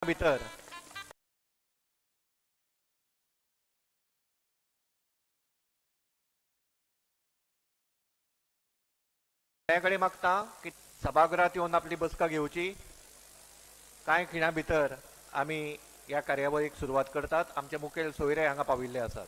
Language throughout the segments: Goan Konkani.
भितर कडेन मागता की सभागृहात येवन आपली बसका घेवची. कांय खिणा भितर आमी ह्या कार्यावळीक सुरवात करतात. आमचे मुखेल सोयरे हांगा पाविल्ले आसात.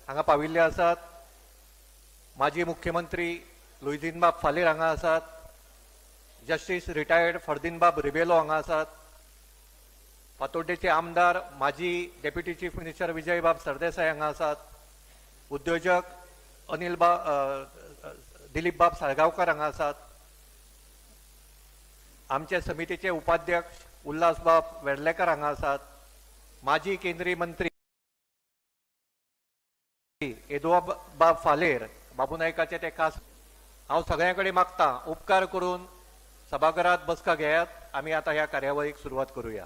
हांगा पाविल्ले आसात. माजी मुख्यमंत्री लुईझिनबाब फालेर हांगा आसात. जस्टीस रिटायर्ड फर्दिनबाब रिबेलो हांगा आसात. फातोड्डेचे आमदार माजी डेप्युटी चीफ मिनिस्टर विजयबाब सरदेसाय हांगा आसात. उद्योजक अनिल दिलीपबाब साळगांवकर हांगा आसात. आमचे समितीचे उपाध्यक्ष उल्हासबाब वेर्लेकर हांगा आसात. माजी केंद्रीय मंत्री एदुआबाब फालेर बाबू नायकाचे ते खास. हांव सगळ्यां कडेन मागता उपकार करून सभाघरात बसका घेयात. आमी आतां ह्या कार्यावळीक सुरवात करूया.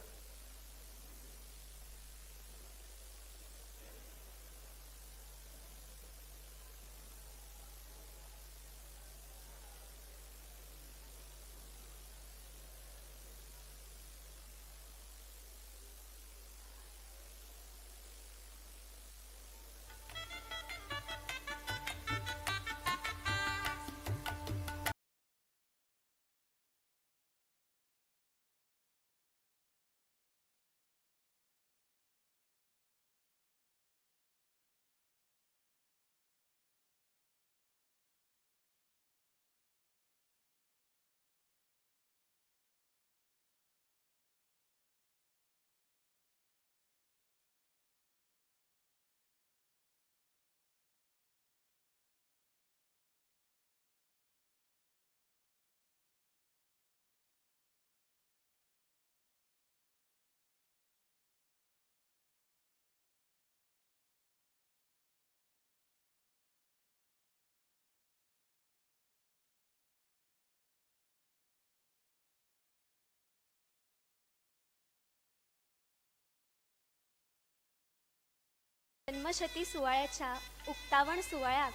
जन्मशती सुवाळ्याच्या उक्तावण सुवाळ्याक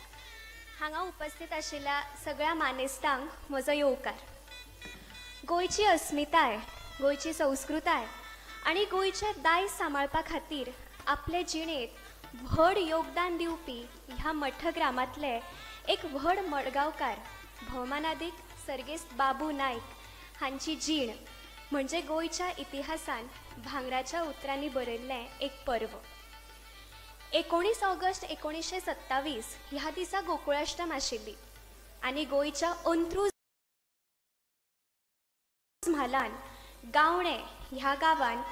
हांगा उपस्थित आशिल्ल्या सगळ्या मानेस्तांक म्हजो येवकार. गोंयची अस्मिताय, गोंयची संस्कृताय आनी गोंयचें दायज सांबाळपा खातीर आपले जिणेंत व्हड योगदान दिवपी ह्या मठग्रामांतले एक व्हड मडगांवकार भोवमानादीक सर्गेस्त बाबू नायक हांची जीण म्हणजे गोंयच्या इतिहासान भांगराच्या उतरांनी बरयल्लें एक पर्व. 19 ऑगस्ट 1927 ह्या दिसा गोकुळाश्टम आशिल्ली आनी गोंयच्या अंत्रूज म्हालान गावणे ह्या गांवान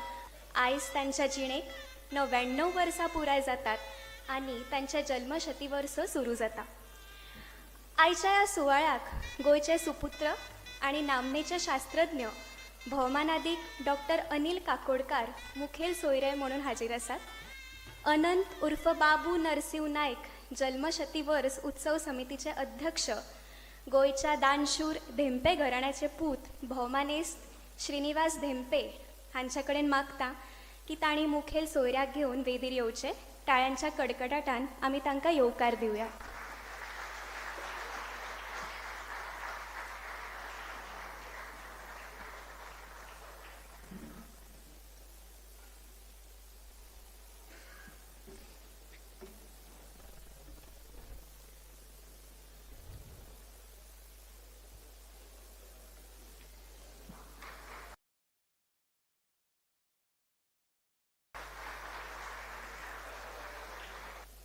आयज तांच्या जिणेक 99 वर्सां पुराय जातात आनी तांच्या जल्मशती वर्स सुरू जाता. आयच्या ह्या सुवाळ्याक गोंयचे सुपुत्र आनी नामनेचे शास्त्रज्ञ भोवमानादीक डॉक्टर अनिल काकोडकार मुखेल सोयरे म्हणून हाजीर आसात. अनंत उर्फ बाबू नरसिंह नायक जल्मशती वर्स उत्सव समितीचे अध्यक्ष गोंयच्या दानशूर धेंपे घराण्याचे पूत भोवमानेस्त श्रीनिवास धेंपे हांचे कडेन मागता की तांणी मुखेल सोयऱ्याक घेवन वेदीर येवचे. टाळ्यांच्या कडकडाटान आमी तांकां येवकार दिवया.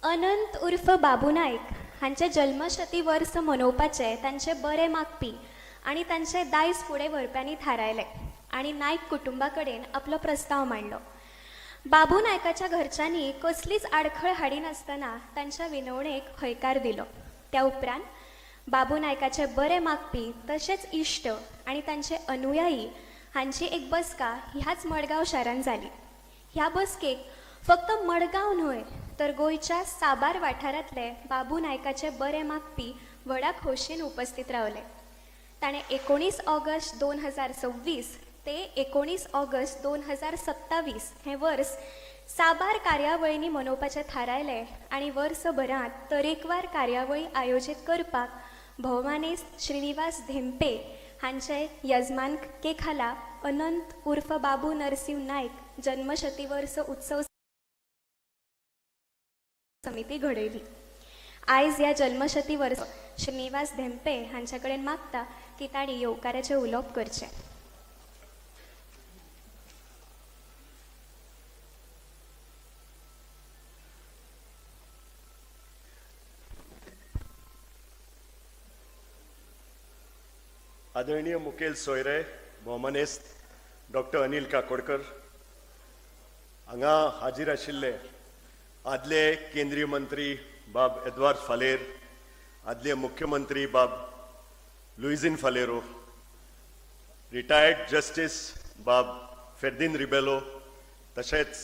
अनंत उर्फ बाबू नायक हांचे जल्मशती वर्स मनोवपाचें तांचे बरें मागपी आनी तांचे दायज फुडें व्हरप्यांनी थारायलें आनी नायक कुटुंबा कडेन आपलो प्रस्ताव मांडलो. बाबू नायकाच्या घरच्यांनी कसलीच आडखळ हाडिनासतना तांच्या विनवणेक हयकार दिलो. त्या उपरांत बाबू नायकाचे बरे मागपी तशेंच इश्ट आनी तांचे अनुयायी हांची एक बसका ह्याच मडगांव शारांत जाली. ह्या बसकेक फक्त मडगांव न्हय तर गोंयच्या साबार वाठारांतले बाबू नायकाचे बरे मागपी व्हडा खोशयेन उपस्थित रावले. ताणें 19 ऑगस्ट 2026 ते 19 ऑगस्ट 2027 हें वर्स साबार कार्यावळींनी मनोवपाचें थारायलें आनी वर्सभरांत तरेकवार कार्यावळी आयोजीत करपाक भोवमानेस्त श्रीनिवास धेंपे हांचे यजमानके खाला अनंत उर्फ बाबू नरसिंह नायक जन्मशती वर्स उत्सव समिती घडयली. आयज ह्या जल्मशती वर्स श्रीनिवास धेंपे हांचे कडेन मागता की तांणी येवकाराचें उलोवप करचें. आदरणीय मुखेल सोयरे भोवमानेस्त डॉक्टर अनिल काकोडकर, हांगा हाजीर आशिल्ले आदले केंद्रीय मंत्री बाब एदवार्द फालेर, आदले मुख्यमंत्री बाब लुइझीन फालेरो, रिटायर्ड जस्टीस बाब फेर्दीन रिबेलो, तशेंच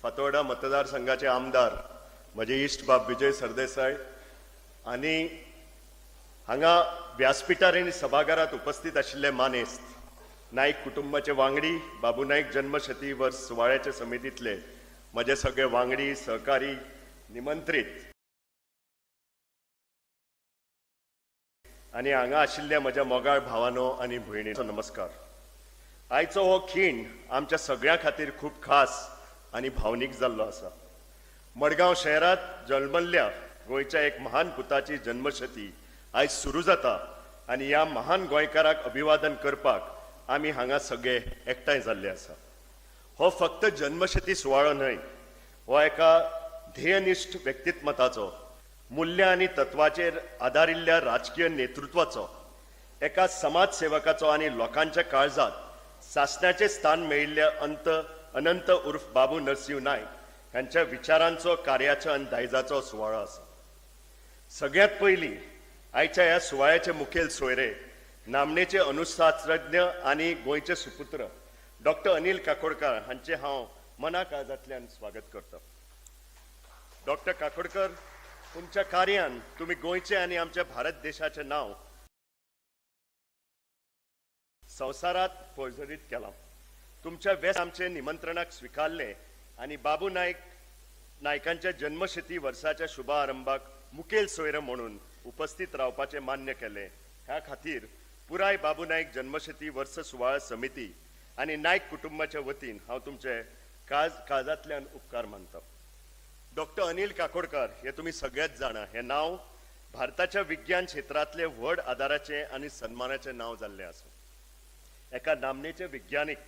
फातोर्डा मतदारसंघाचे आमदार म्हजे इश्ट बाब विजय सरदेसाय आनी हांगा व्यासपिठार आनी सभाघरात उपस्थित आशिल्ले मानेस्त, नायक कुटुंबाचे वांगडी, बाबू नायक जन्मशती वर्स सुवाळ्याचे समितींतले म्हजे सगळे वांगडी, सहकारी, निमंत्रीत आनी हांगा आशिल्ल्या म्हज्या मोगाळ भावानो आनी भयणीचो नमस्कार. आयचो हो खीण आमच्या सगळ्यां खातीर खूब खास आनी भावनीक जाल्लो आसा. मडगांव शहरात जल्मल्ल्या गोंयच्या एक महान पुताची जन्मशती आयज सुरू जाता आनी ह्या महान गोंयकाराक अभिवादन करपाक आमी हांगा सगळे एकठांय जाल्ले आसा. हो फक्त जन्मशती सुवाळो न्हय, हो एका ध्येयनिश्ठ व्यक्तिमत्वाचो, मुल्यां आनी तत्वाचेर आदारिल्ल्या राजकीय नेतृत्वाचो, एका समाज सेवकाचो आनी लोकांच्या काळजांत सासण्याचें स्थान मेळिल्ल्या अंत अनंत उर्फ बाबू नरसिंह नायक ह्यांच्या विचारांचो, कार्याचो आनी दायजाचो सुवाळो आसा. सगळ्यांत पयलीं आयच्या ह्या सुवाळ्याचे मुखेल सोयरे, नामनेचे अनुशास्त्रज्ञ आनी गोंयचे सुपुत्र डॉक्टर अनिल काकोडकार हांचे हांव मना काळजांतल्यान स्वागत करता. डॉक्टर काकोडकर, तुमच्या कार्यान तुमी गोंयचे आनी आमच्या भारत देशाचें नांव संवसारात पर्जळीत केलां. तुमच्या वेस आमचे निमंत्रणाक स्विकारलें आनी बाबू नायक नायकांच्या जन्मशती वर्साच्या शुभारंभाक मुखेल सोयरे म्हणून उपस्थित रावपाचें मान्य केलें, ह्या खातीर पुराय बाबू नायक जन्मशती वर्स सुवाळा समिती आनी नायक कुटुंबाच्या वतीन हांव तुमचे काळजांतल्यान उपकार मानता. डॉक्टर अनिल काकोडकर हे तुमी सगळेच जाणा, हें नांव भारताच्या विज्ञान क्षेत्रांतले व्हड आदाराचें आनी सन्मानाचें नांव जाल्लें आसा. एका नामनेचे विज्ञानीक,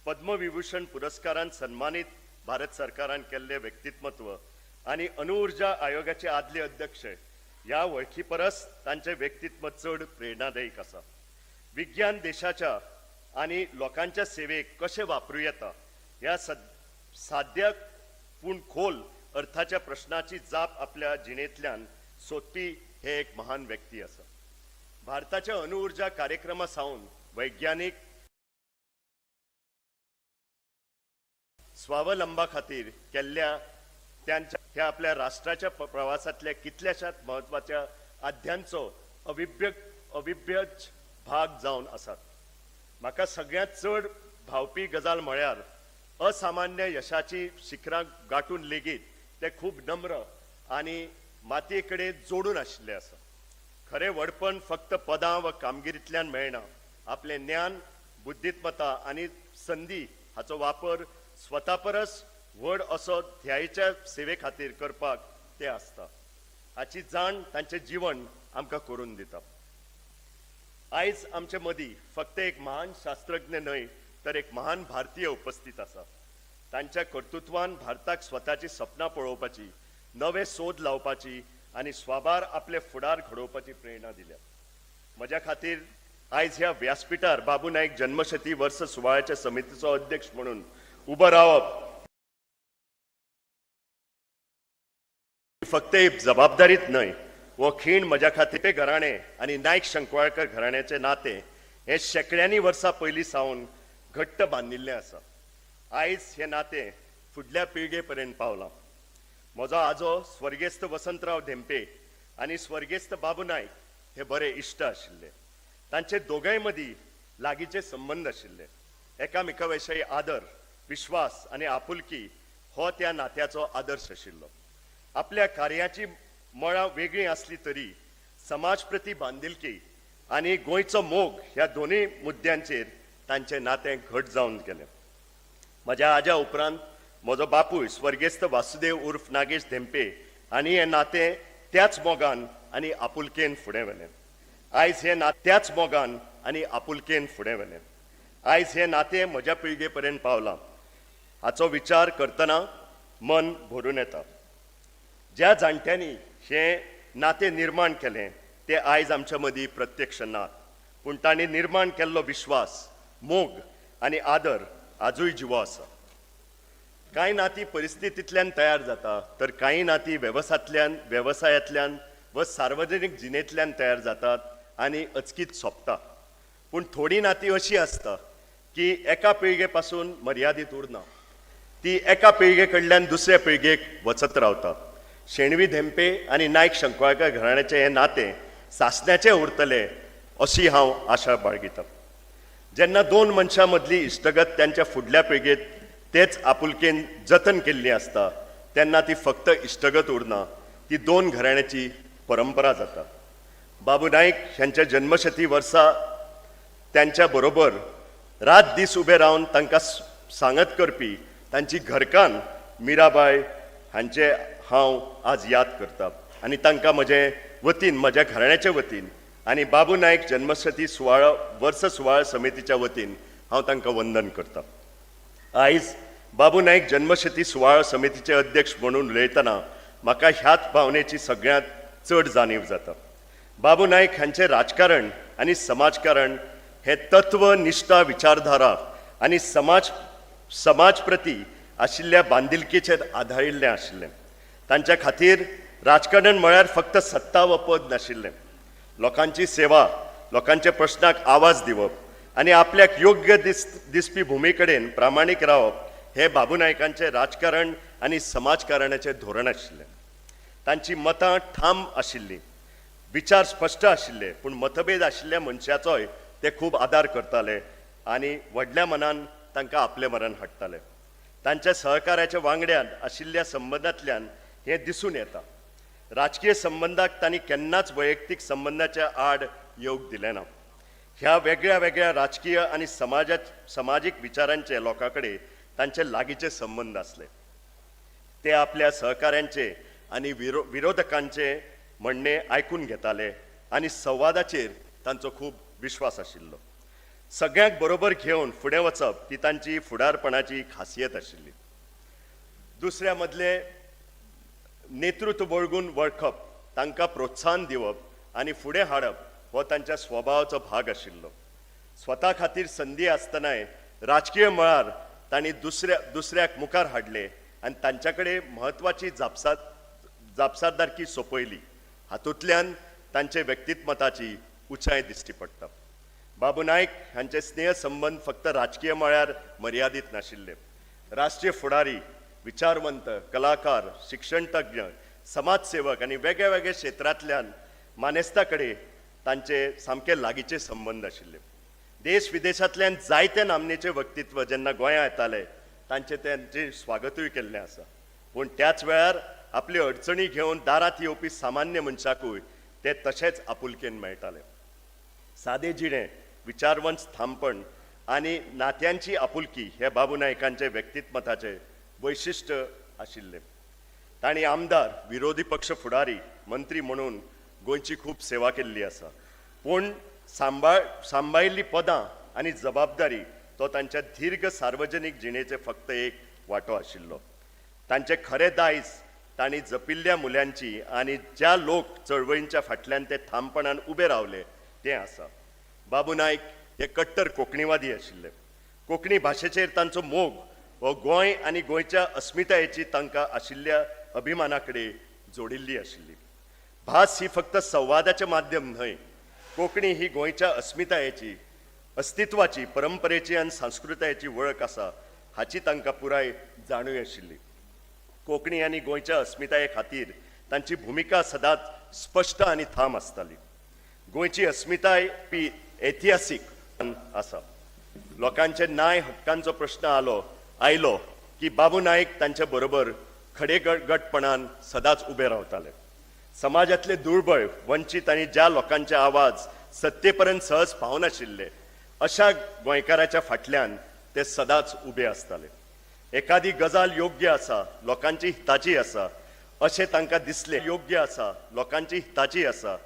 पद्मविभूषण पुरस्कारान सन्मानीत भारत सरकारान केल्ले व्यक्तिमत्व आनी अणुउर्जा आयोगाचे आदले अध्यक्ष ह्या वळखी परस तांचें व्यक्तित्व चड प्रेरणादायक आसा. विज्ञान देशाच्या आनी लोकांच्या सेवेक कशें वापरूं येता ह्या साद्या पूण खोल अर्थाच्या प्रश्नाची जाप आपल्या जिणेंतल्यान सोदपी हे एक महान व्यक्ती आसा. भारताच्या अणुउर्जा कार्यक्रमा सावन वैज्ञानीक स्वावलंबा खातीर केल्ल्या त्यांच्या ह्या आपल्या राष्ट्राच्या प्रवासांतल्या कितल्याशाच म्हत्वाच्या आद्यांचो अविभ्यज भाग जावन आसात. म्हाका सगळ्यांत चड भावपी गजाल म्हळ्यार असामान्य यशाची शिखरां गांठून लेगीत ते खूब नम्र आनी मातये कडेन जोडून आशिल्ले आसा. खरें व्हडपण फक्त पदां वा कामगिरींतल्यान मेळना. आपलें ज्ञान, बुद्धिमत्ता आनी संदी हाचो वापर स्वता परस व्हड असो ध्यायच्या सेवे खातीर करपाक ते आसता, हाची जाण तांचें जीवन आमकां करून दिता. आयज आमचे मदीं फक्त एक महान शास्त्रज्ञ न्हय, तर एक महान भारतीय उपस्थित आसा. तांच्या कर्तृत्वान भारताक स्वताची सपनां पळोवपाची, नवे सोद लावपाची आनी स्वाभार आपले फुडार घडोवपाची प्रेरणा दिल्या. म्हज्या खातीर आयज ह्या व्यासपिठार बाबू नायक जन्मशती वर्स सुवाळ्याच्या समितीचो अध्यक्ष म्हणून उबो रावप फक्त एक जबाबदारीच न्हय, हो खीण म्हज्या खातीर घराणें आनी नायक शंकवाळकर घराण्याचें नातें हें शेंकड्यांनी वर्सां पयलीं सावन घट्ट बांदिल्लें आसा. आयज हें नातें फुडल्या पिळगे पर्यंत पावलां. म्हजो आजो स्वर्गेस्त वसंतराव धेंपे आनी स्वर्गेस्त बाबू नायक हे बरे इश्ट आशिल्ले. तांचे दोगांय मदीं लागींचे संबंद आशिल्ले. एकामेका विशीं आदर, विश्वास आनी आपुलकी हो त्या नात्याचो आदर्श आशिल्लो. आपल्या कार्याची मळां वेगळीं आसली तरी समाज प्रती बांदिलकी आनी गोंयचो मोग ह्या दोनूय मुद्द्यांचेर तांचें नातें घट जावन गेलें. म्हज्या आज्या उपरांत म्हजो बापूय स्वर्गेस्त वासुदेव उर्फ नागेश धेंपे आनी हें नातें त्याच मोगान आनी आपुलकेन फुडें व्हेलें. आयज हें त्याच मोगान आनी आपुलकेन फुडें व्हेलें. आयज हें नातें म्हज्या पिळगे पर्यंत पावलां हाचो विचार करतना मन भरून येता. ज्या जाणट्यांनी हें नातें निर्माण केलें ते आयज आमच्या मदीं प्रत्यक्ष नात, पूण तांणी निर्माण केल्लो विश्वास, मोग आनी आदर आजूय जिवो आसा. कांय नातीं परिस्थितींतल्यान तयार जाता तर कांय नातीं वेवसायांतल्यान व सार्वजनीक जिणेंतल्यान तयार जातात आनी अचकीत सोंपता. पूण थोडीं नातीं अशीं आसता की एका पिळगे पासून मर्यादीत उरना, ती एका पिळगे कडल्यान दुसऱ्या पिळगेक वचत रावता. शेणवी धेंपे आनी नायक शंकुआळकर घराण्याचें हें नातें सासण्याचें उरतलें अशी हांव आशा बाळगितां. जेन्ना दोन मनशां मदली इश्टगत त्यांच्या फुडल्या पिळगेत तेच आपुलकेन जतन केल्ली आसता तेन्ना ती फक्त इश्टगत उरना, ती दोन घराण्याची परंपरा जाता. बाबू नायक ह्यांच्या जन्मशती वर्सा त्यांच्या बरोबर रात दीस उबे रावन तांकां सांगत करपी तांची घरकान्न मिराबाय हांचे हांव आज याद करता आनी तांकां म्हजे वतीन, म्हज्या घराण्याचे वतीन आनी बाबू नायक जन्मशती सुवाळो वर्स सुवाळो समितीच्या वतीन हांव तांकां वंदन करता. आयज बाबू नायक जन्मशती सुवाळो समितीचे अध्यक्ष म्हणून उलयतना म्हाका ह्याच भावनेची सगळ्यांत चड जाणीव जाता. बाबू नायक हांचें राजकारण आनी समाजकारण हें तत्व निश्ठा, विचारधारा आनी समाज प्रती आशिल्ल्या बांदिलकेचेर आदारिल्लें आशिल्लें. तांच्या खातीर राजकारण म्हळ्यार फक्त सत्ता व पद नाशिल्लें. लोकांची सेवा, लोकांच्या प्रश्नाक आवाज दिवप आनी आपल्याक योग्य दिसपी भुमी कडेन प्रामाणीक रावप हें बाबू नायकांचें राजकारण आनी समाजकारणाचें धोरण आशिल्लें. तांची मतां ठाम आशिल्लीं, विचार स्पश्ट आशिल्ले, पूण मतभेद आशिल्ल्या मनशाचोय ते खूब आदार करताले आनी व्हडल्या मनान तांकां आपले मनान हाडटाले. तांच्या सहकार्याच्या वांगड्यान आशिल्ल्या संबंदांतल्यान हें दिसून येता. राजकीय संबंदाक तांणी केन्नाच वैयक्तीक संबंदाच्या आड येवंक दिलें ना. ह्या वेगळ्या वेगळ्या राजकीय आनी समाजीक विचारांचे लोकां कडेन तांचे लागींचे संबंद आसले. ते आपल्या सहकाऱ्यांचे आनी विरोधकांचे म्हणणें आयकून घेताले आनी संवादाचेर तांचो खूब विश्वास आशिल्लो. सगळ्यांक बरोबर घेवन फुडें वचप ती तांची फुडारपणाची खासियत आशिल्ली. दुसऱ्या मदले नेतृत्व वळगून वळखप, तांकां प्रोत्साहन दिवप आनी फुडें हाडप हो तांच्या स्वभावाचो भाग आशिल्लो. स्वता खातीर संदी आसतनाय राजकीय मळार तांणी दुसऱ्याक मुखार हाडले आनी तांच्या कडेन म्हत्वाची जापसालदारकी सोंपयली. हातूंतल्यान तांचे व्यक्तिमत्वाची उंचाय दिश्टी पडटा. बाबू नायक हांचे स्नेह संबंद फक्त राजकीय मळार मर्यादीत नाशिल्ले. राष्ट्रीय फुडारी, विचारवंत, कलाकार, शिक्षणतज्ञ, समाजसेवक आनी वेगळ्या वेगळ्या क्षेत्रांतल्यान मानेस्ता कडेन तांचे सामके लागींचे संबंद आशिल्ले. देश विदेशांतल्यान जायते नामनेचे व्यक्तित्व जेन्ना गोंया येताले तांचे तांचे स्वागतूय केल्लें आसा. पूण त्याच वेळार आपल्यो अडचणी घेवन दारांत येवपी सामान्य मनशाकूय ते तशेंच आपुलकेन मेळटाले. सादे जिणें, विचारवंत ठामपण आनी नात्यांची आपुलकी हे बाबू नायकांचे व्यक्तिमत्वाचे वैशिश्ट आशिल्लें. तांणी आमदार, विरोधी पक्ष फुडारी, मंत्री म्हणून गोंयची खूब सेवा केल्ली आसा. पूण सांबाळिल्लीं पदां आनी जबाबदारी तो तांच्या दीर्घ सार्वजनीक जिणेचे फक्त एक वांटो आशिल्लो. तांचें खरें दायज तांणी जपिल्ल्या मुल्यांची आनी ज्या लोक चळवळींच्या फाटल्यान ते ठामपणान उबे रावले तें आसा. बाबू नायक हे कट्टर कोंकणीवादी आशिल्ले. कोंकणी भाशेचेर तांचो मोग हो गोंय आनी गोंयच्या अस्मितायेची तांकां आशिल्ल्या अभिमाना कडेन जोडिल्ली आशिल्ली. भास ही फक्त संवादाचें माध्यम न्हय, कोंकणी ही गोंयच्या अस्मितायेची, अस्तित्वाची, परंपरेची आनी संस्कृतायेची वळख आसा हाची तांकां पुराय जाणीव आशिल्ली. कोंकणी आनी गोंयच्या अस्मिताये खातीर तांची भुमिका सदांच स्पश्ट आनी ठाम आसताली. गोंयची अस्मिताय ही ऐतिहासीक आसा. लोकांचे न्याय हक्कांचो प्रश्न आयलो की बाबू नायक तांचे बरोबर खडेगटपणान सदांच उबे रावताले. समाजातले दुर्बळ, वंचीत आनी ज्या लोकांचे आवाज सत्तेपर्यंत सहज पावनाशिल्ले अशा गोंयकाराच्या फाटल्यान ते सदांच उबे आसताले. एखादी गजाल योग्य आसा, लोकांची हिताची आसा अशें तांकां दिसलें, योग्य आसा, लोकांची हिताची आसा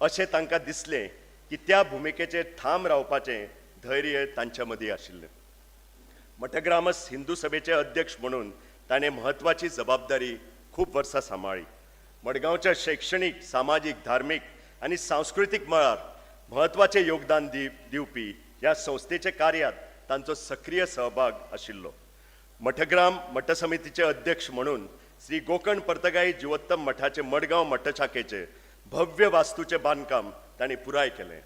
अशें तांकां दिसलें की त्या भुमिकेचेर ठाम रावपाचें धैर्य तांच्या मदीं आशिल्लें. मठग्रामस हिंदू सभेचे अध्यक्ष म्हणून ताणें म्हत्वाची जबाबदारी खूब वर्सां सांबाळ्ळी. मडगांवच्या शैक्षणीक, सामाजीक, धार्मीक आनी सांस्कृतीक मळार म्हत्वाचें योगदान दिवपी ह्या संस्थेच्या कार्यात तांचो सक्रीय सहभाग आशिल्लो. मठग्राम मठसमितीचे अध्यक्ष म्हणून श्री गोकर्ण पर्तगाई जिवोत्तम मठाचे मडगांव मठशाखेचे भव्य वास्तूचें बांदकाम तांणी पुराय केलें.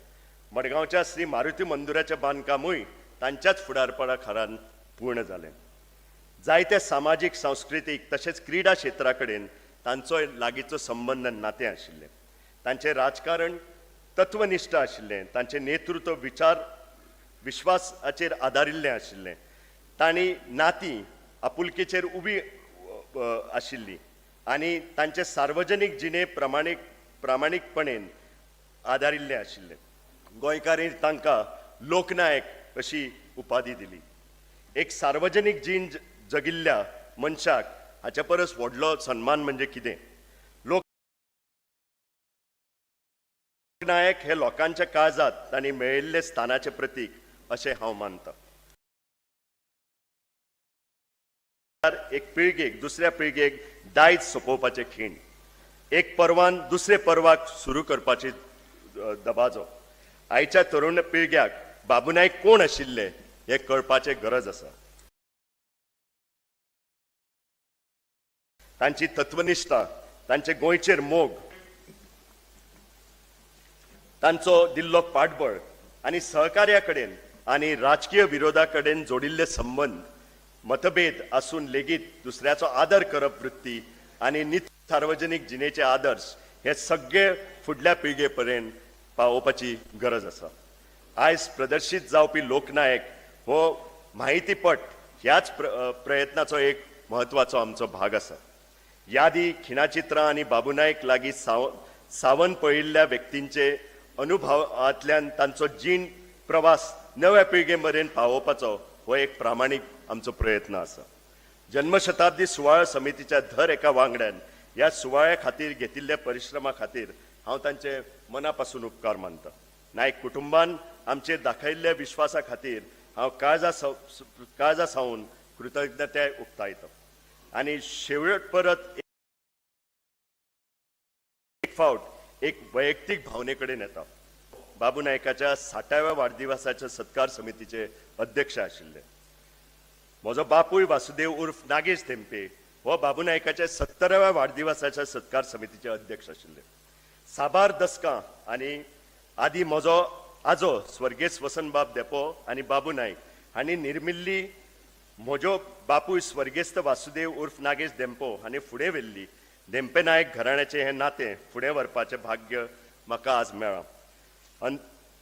मडगांवच्या श्री मारुती मंदिराचें बांदकामूय तांच्याच फुडारपणा खाला पूर्ण जालें. जायते सामाजीक, सांस्कृतीक तशेंच क्रिडा क्षेत्रा कडेन तांचो लागींचो संबंद आनी नातें आशिल्लें. तांचें राजकारण तत्वनिश्ठ आशिल्लें. तांचें नेतृत्व विचार विश्वासाचेर आदारिल्लें आशिल्लें. तांणी नातीं आपुलकेचेर उबी आशिल्ली आनी तांचे सार्वजनीक जिणे प्रामाणीकपणेन आदारिल्लें आशिल्लें. गोंयकारांनी तांकां लोकनायक अशी उपाधी दिली. एक सार्वजनीक जीण जगिल्ल्या मनशाक हाचे परस व्हडलो सन्मान म्हणजे कितें? लोकनायक हे लोकांच्या काळजांत तांणी मेळिल्ले स्थानाचें प्रतीक अशें हांव मानतां. एक पिळगेक दुसऱ्या पिळगेक दायज सोंपोवपाचे खीण, एक पर्वान दुसरे पर्वाक सुरू करपाची दबाजो. आयच्या तरुण पिळग्याक बाबू नायक कोण आशिल्ले हें कळपाचें गरज आसा. तांची तत्वनिश्ठा, तांचे गोंयचेर मोग, तांचो दिल्लो पाठबळ आनी सहकार्या कडेन आनी राजकीय विरोधा कडेन जोडिल्ले संबंद, मतभेद आसून लेगीत दुसऱ्याचो आदर करप वृत्ती आनी नित सार्वजनीक जिणेचे आदर्श हे सगळे फुडल्या पिळगे पर्यंत पावोवपाची गरज आसा. आयज प्रदर्शीत जावपी लोकनायक हो म्हायतीपट ह्याच प्रयत्नाचो एक म्हत्वाचो आमचो भाग आसा. यादी, खिणाचित्रां आनी बाबू नायक लागीं सावन पळयिल्ल्या व्यक्तींचे अनुभवांतल्यान तांचो जीण प्रवास नव्या पिळगे मेरेन पावोवपाचो हो एक प्रामाणीक आमचो प्रयत्न आसा. जन्मशताब्दी सुवाळो समितीच्या दर एका वांगड्यान ह्या सुवाळ्या खातीर घेतिल्ल्या परिश्रमा खातीर हांव तांचे मना पासून उपकार मानता. नायक कुटुंबान आमचेर दाखयल्ल्या विश्वासा खातीर हांव काळजा सावन कृतज्ञताय उक्तायता आनी शेवट परत एक फावट एक वैयक्तीक भावने कडेन येता. बाबू नायकाच्या 60व्या वाडदिवसाच्या सत्कार समितीचे अध्यक्ष आशिल्ले. म्हजो बापूय वासुदेव उर्फ नागेश धेंपे हो बाबू नायकाच्या 70व्या वाडदिवसाच्या सत्कार समितीचे अध्यक्ष आशिल्ले. साबार दसकां आनी आदी म्हजो आजो स्वर्गेस्त वसंतबाब धेंपो आनी बाबू नायक हांणी निर्मिल्ली म्हजो बापूय स्वर्गेस्त वासुदेव उर्फ नागेश धेंपो हांणी फुडें व्हेल्ली धेंपे नायक घराण्याचें हें नातें फुडें व्हरपाचें भाग्य म्हाका आज मेळ्ळां.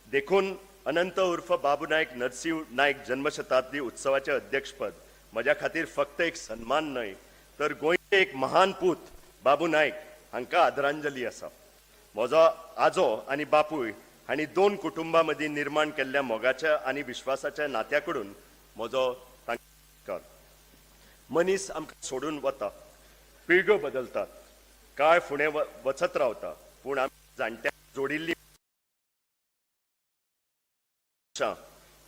देखून अनंत उर्फ बाबू नायक नरसिंह नायक जन्मशताब्दी उत्सवाचें अध्यक्षपद म्हज्या खातीर फक्त एक सन्मान न्हय तर गोंयचे एक महान पूत बाबू नायक हांकां आदरांजली आसा. म्हजो आजो आनी बापूय हांणी दोन कुटुंबां मदीं निर्माण केल्ल्या मोगाच्या आनी विश्वासाच्या नात्या कडून म्हजो तांकां. मनीस आमकां सोडून वता, पिळग्यो बदलतात, काळ फुडें वचत रावता, पूण आमी जाणट्यांक जोडिल्ली मनशां,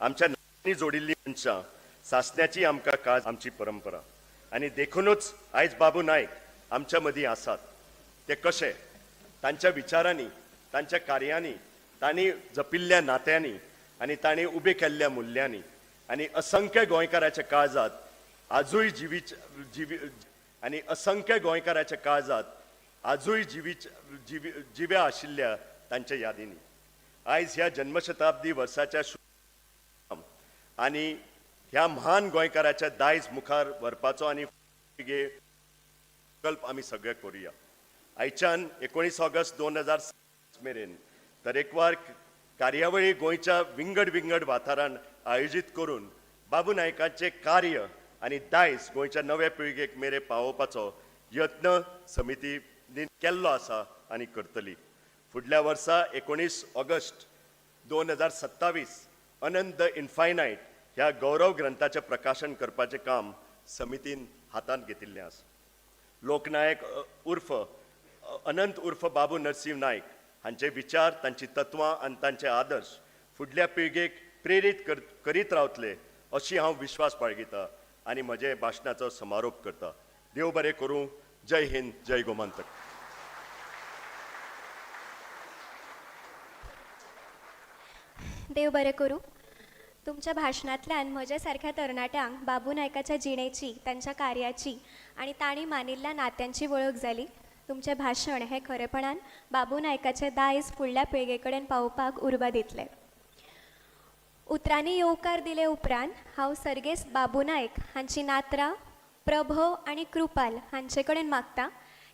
आमच्या नात्यांनी जोडिल्ली मनशां सासण्याची आमकां काज आमची परंपरा. आनी देखुनूच आयज बाबू नायक आमच्या मदीं आसात. ते कशे? तांच्या विचारांनी, तांच्या कार्यांनी, तांणी जपिल्ल्या नात्यांनी आनी तांणी उबे केल्ल्या मुल्यांनी आनी असंख्य गोंयकाराच्या काळजांत आजूय जिवी आनी असंख्य गोंयकाराच्या काळजांत आजूय जिवी जिव्या आशिल्ल्या तांच्या यादींनी. आयज ह्या जन्मशताब्दी वर्साच्या आनी ह्या महान गोंयकाराच्या दायज मुखार व्हरपाचो आनी संकल्प आमी सगळे करुया. आयच्यान 19 ऑगस्ट 2000 मेरेन तरेकवार कार्यावळी गोंयच्या विंगड विंगड वाठारांत आयोजीत करून बाबू नायकाचें कार्य आनी दायज गोंयच्या नव्या पिळगेक मेरेन पावोवपाचो यत्न समितीन केल्लो आसा आनी करतली. फुडल्या वर्सा 19 ऑगस्ट 2027 अनंत the infinite ह्या गौरव ग्रंथाचें प्रकाशन करपाचें काम समितीन हातांत घेतिल्लें आसा. लोकनायक उर्फ अनंत उर्फ बाबू नरसिंह नायक हांचे विचार, तांची तत्वां आनी तांचे आदर्श फुडल्या पिळगेक प्रेरीत करीत रावतले अशी हांव विश्वास बाळगिता आनी म्हजे भाशणाचो समारोप करता. देव बरें करूं. जय हिंद, जय गोमंतक. देव बरें करूं. तुमच्या भाशणांतल्यान म्हज्या सारक्या तरणाट्यांक बाबू नायकाच्या जिणेची, तांच्या कार्याची आनी तांणी मानिल्ल्या नात्यांची वळख जाली. तुमचें भाशण हें खरेपणान बाबू नायकाचें दायज फुडल्या पिळगे कडेन पावोवपाक उर्बा दितलें. उतरांनी येवकार दिले उपरांत हांव सर्गेस्त बाबू नायक हांची नातरां प्रभव आनी कृपाल हांचे कडेन मागता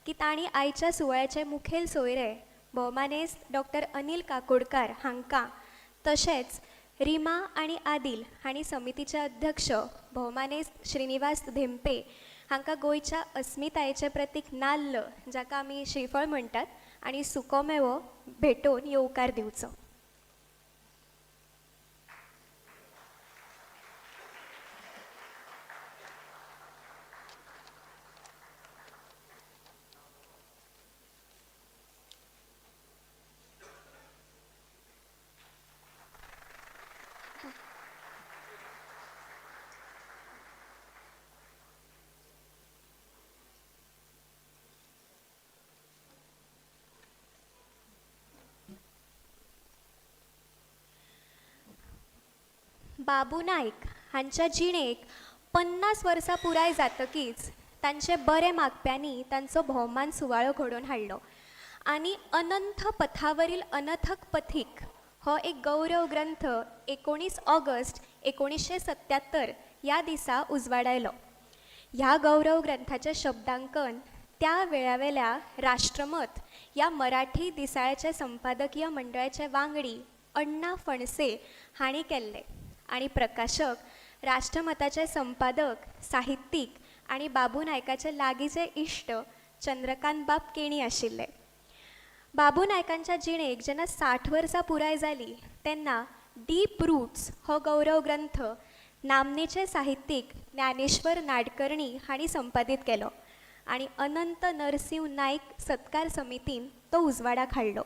की तांणी आयच्या सुवाळ्याचे मुखेल सोयरे भोवमानेस्त डॉक्टर अनील काकोडकार हांकां, तशेंच रिमा आनी आदिल हांणी समितीचे अध्यक्ष भोवमानेस्त श्रीनिवास धेंपे हांकां गोंयच्या अस्मितायेचें प्रतीक नाल्ल, जाका आमी श्रीफळ म्हणटात, आनी सुको मेवो भेटोवन येवकार दिवचो. बाबू नायक हांच्या जिणेक 50 वर्सां पुराय जातकीच तांचे बरे मागप्यांनी तांचो भोवमान सुवाळो घडोवन हाडलो आनी अनंत पथावरील अनथक पथीक हो एक गौरव ग्रंथ 19 ऑगस्ट 1977 ह्या दिसा उजवाडायलो. ह्या गौरव ग्रंथाचें शब्दांकन त्या वेळावेल्या राष्ट्रमत ह्या मराठी दिसाळ्याचे संपादकीय मंडळाचे वांगडी अण्णा फणसे हांणी केल्लें आनी प्रकाशक राष्ट्रमताचे संपादक, साहित्यीक आनी बाबू नायकाचे लागींचे इश्ट चंद्रकांत बाब केणी आशिल्ले. बाबू नायकांच्या जिणेक जेन्ना 60 वर्सां पुराय जाली तेन्ना डीप रुट्स हो गौरव ग्रंथ नामनेचे साहित्यीक ज्ञानेश्वर नाडकर्णी हांणी संपादीत केलो आनी अनंत नरसिंह नायक सत्कार समितीन तो उजवाडाक हाडलो.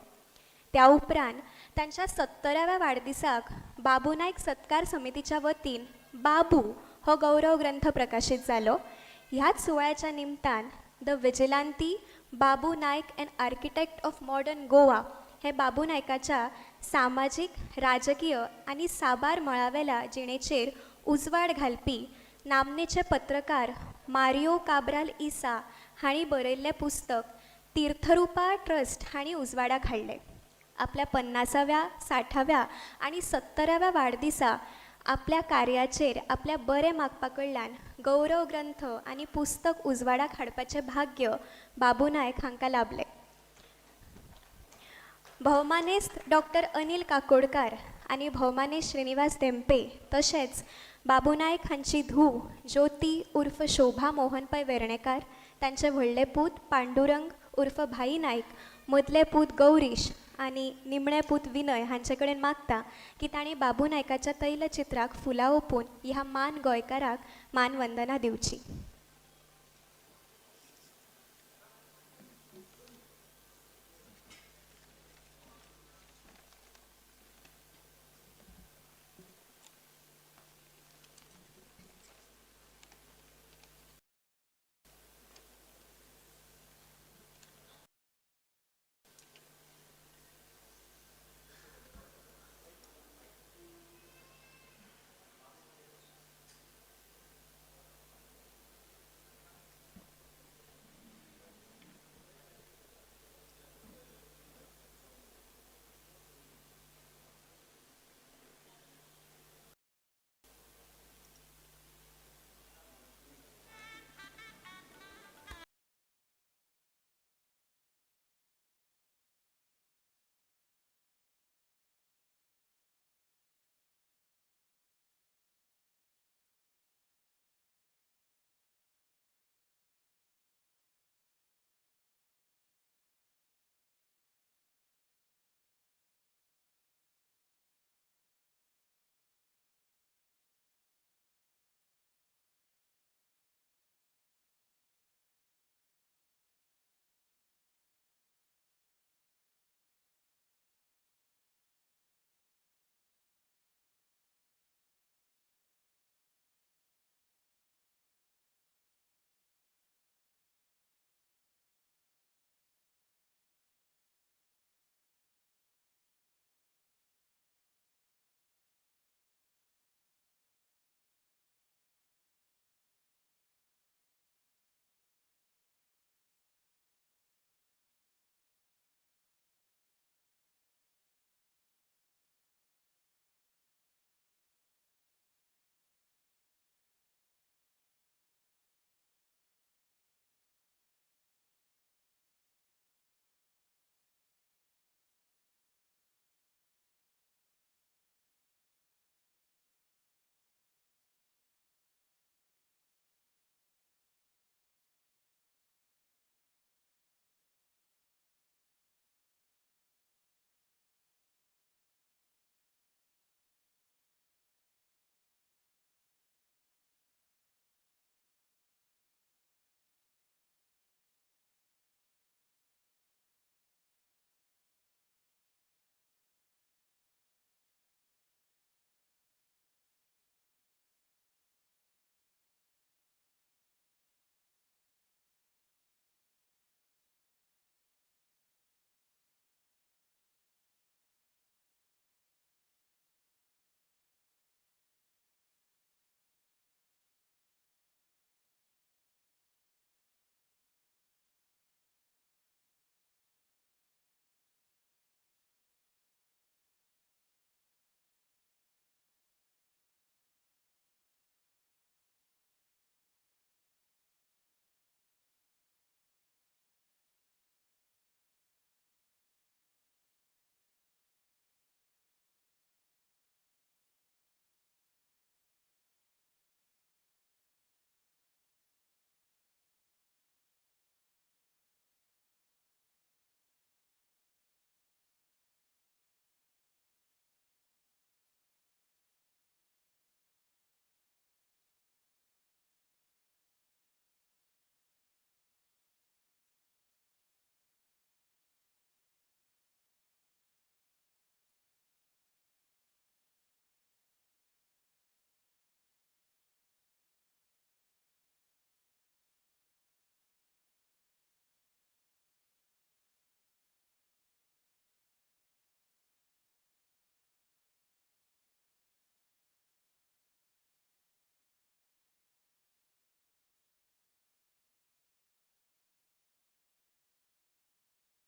त्या उपरांत तांच्या 70व्या वाडदिसाक बाबू नायक सत्कार समितीच्या वतीन बाबू हो गौरव ग्रंथ प्रकाशीत जालो. ह्याच सुवाळ्याच्या निमतान the vigilante Babu Naik and architect of modern Goa हे बाबू नायकाच्या सामाजीक, राजकीय आनी साबार मळावेल्या जिणेचेर उजवाड घालपी नामनेचे पत्रकार मारियो काब्राल इसा हांणी बरयल्लें पुस्तक तीर्थरुपा ट्रस्ट हांणी उजवाडाक हाडलें. आपल्या 50व्या, 60व्या आनी 70व्या वाडदिसा आपल्या कार्याचेर आपल्या बरें मागपा कडल्यान गौरव ग्रंथ आनी पुस्तक उजवाडाक हाडपाचें भाग्य बाबू नायक हांकां लाभलें. भोवमानेस्त डॉक्टर अनील काकोडकार आनी भोवमानेस्त श्रीनिवास धेंपे तशेंच बाबू नायक हांची धूव ज्योती उर्फ शोभा मोहन पै वेर्णेकार, तांचे व्हडले पूत पांडुरंग उर्फ भाई नायक, मदले पूत गौरीश आनी निमणे पूत विनय हांचे कडेन मागता की तांणी बाबू नायकाच्या तैलचित्राक फुलां ओंपून ह्या मान गोंयकाराक मानवंदना दिवची.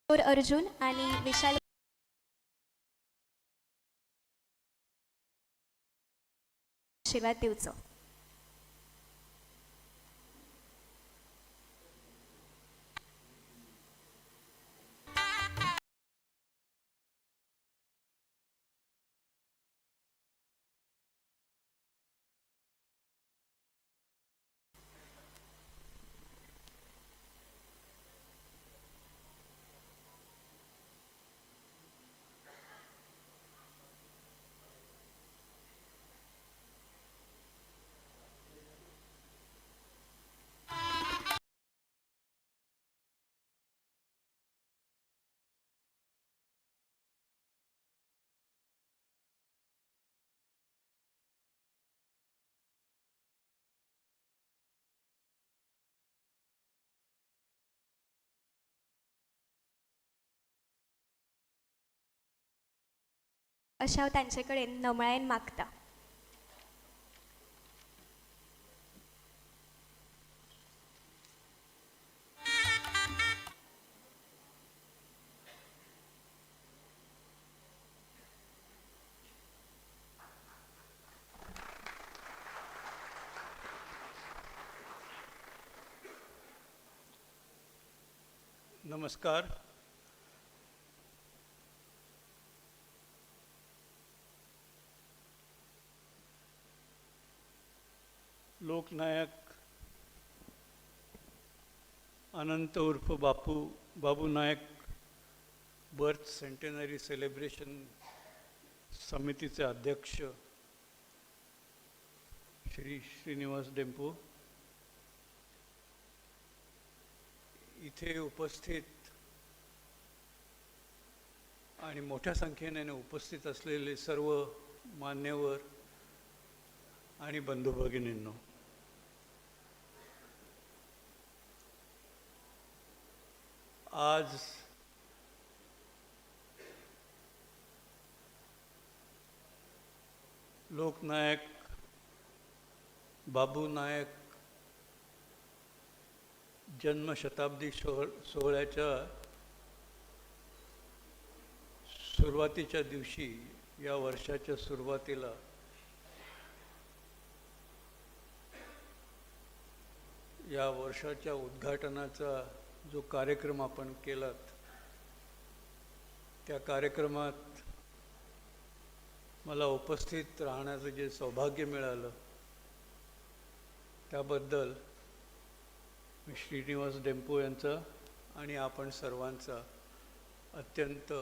अर्जुन आनी विशाल आशिर्वाद दिवचो. अशें हांव तांचे कडेन नमळायेन मागता. नमस्कार. लोकनायक अनंत उर्फ बापू बाबू नायक बर्थ सेंटेनरी सेलिब्रेशन समितीचे अध्यक्ष श्री श्रीनिवास डेम्पो, इथे उपस्थित आणि मोठ्या संख्येने उपस्थित असलेले सर्व मान्यवर आणि बंधू भगिनींनो, आज लोकनायक बाबू नायक जन्मशताब्दी सोहळ्याच्या सुरुवातीच्या दिवशी, या वर्षाच्या सुरुवातीला या वर्षाच्या उद्घाटनाचा जो कार्यक्रम आपण केलात, त्या कार्यक्रमात मला उपस्थित राहण्याचं जे सौभाग्य मिळालं त्याबद्दल मी श्रीनिवास डेम्पो यांचा आणि आपण सर्वांचा अत्यंत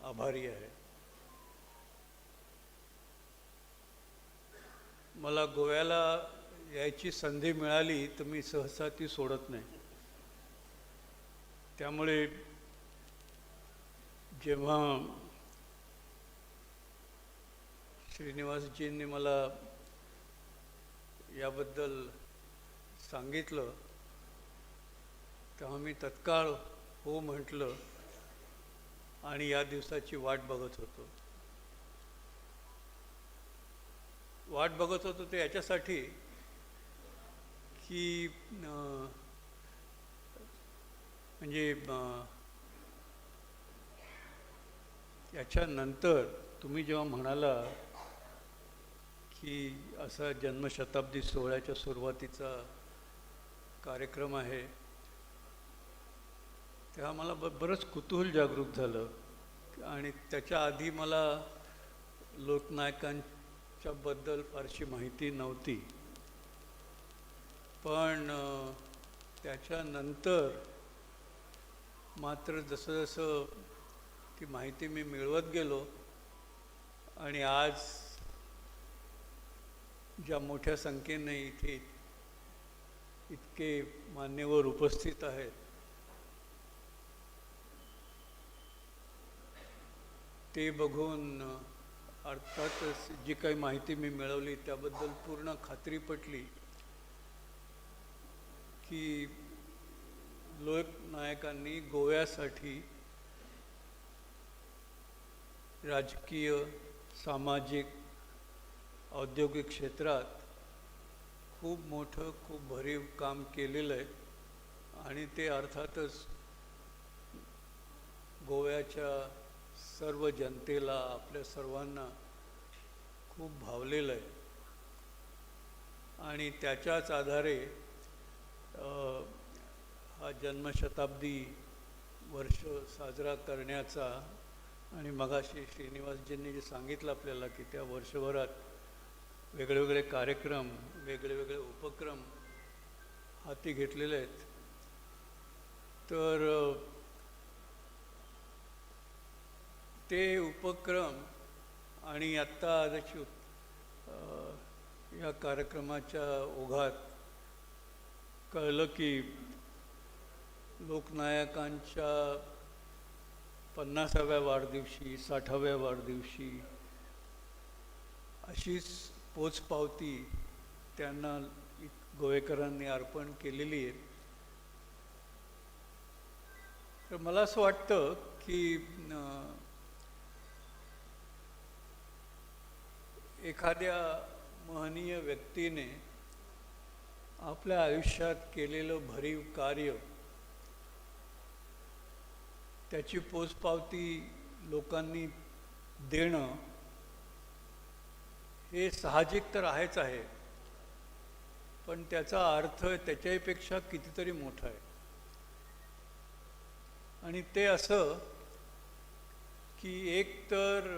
आभारी आहे. मला गोव्याला यायची संधी मिळाली तर मी सहसा ती सोडत नाही. त्यामुळे जेव्हा श्रीनिवासजींनी मला याबद्दल सांगितलं तेव्हा मी तत्काळ हो म्हटलं आणि या दिवसाची वाट बघत होतो. वाट बघत होतो ते याच्यासाठी की म्हणजे याच्यानंतर तुम्ही जेव्हा म्हणाला की असा जन्मशताब्दी सोहळ्याच्या सुरुवातीचा कार्यक्रम आहे, तेव्हा मला बरंच कुतूहल जागृत झालं. आणि त्याच्या आधी मला लोकनायकांच्याबद्दल फारशी माहिती नव्हती, पण त्याच्यानंतर मात्र जसं जसं ती माहिती मी मिळवत गेलो आणि आज ज्या मोठ्या संख्येने इथे इतके मान्यवर उपस्थित आहेत, ते बघून अर्थातच जी काही माहिती मी मिळवली त्याबद्दल पूर्ण खात्री पटली की लोकनायकांनी गोव्यासाठी राजकीय, सामाजिक, औद्योगिक क्षेत्रात खूप मोठं, खूप भरीव काम केलेलं आहे आणि ते अर्थातच गोव्याच्या सर्व जनतेला, आपल्या सर्वांना खूप भावलेलं आहे. आणि त्याच्याच आधारे हा जन्मशताब्दी वर्ष साजरा करण्याचा, आणि मगाशी श्रीनिवासजींनी जे सांगितलं आपल्याला की त्या वर्षभरात वेगळे वेगळे कार्यक्रम, वेगळे वेगळे उपक्रम हाती घेतलेले आहेत, तर ते उपक्रम आणि आत्ता जशी या कार्यक्रमाच्या ओघात कळलं की लोकनायकांच्या 50व्या वाढदिवशी, 60व्या वाढदिवशी अशीच पोचपावती त्यांना गोवेकरांनी अर्पण केलेली आहे. तर मला असं वाटतं की एखाद्या महनीय व्यक्तीने आपल्या आयुष्यात केलेलं भरीव कार्य, त्याची पोचपावती लोकांनी देणं हे साहजिक तर आहेच आहे, पण त्याचा अर्थ त्याच्याहीपेक्षा कितीतरी मोठा आहे. आणि ते असं की एक तर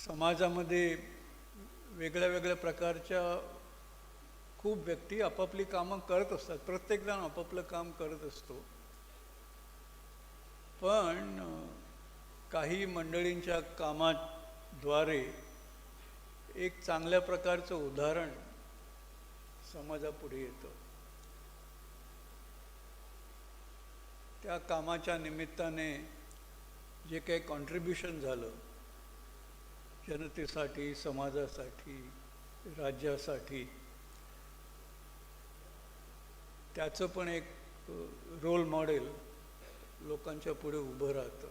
समाजामध्ये वेगळ्या वेगळ्या प्रकारच्या खूप व्यक्ती आपापली कामं करत असतात, प्रत्येकजण आपापलं काम करत असतो, पण काही मंडळींच्या कामाद्वारे एक चांगल्या प्रकारचं उदाहरण समाजापुढे येतं. त्या कामाच्या निमित्ताने जे काही कॉन्ट्रीब्युशन झालं जनतेसाठी, समाजासाठी, राज्यासाठी, त्याचं पण एक रोल मॉडेल लोकांच्या पुढे उभं राहतं.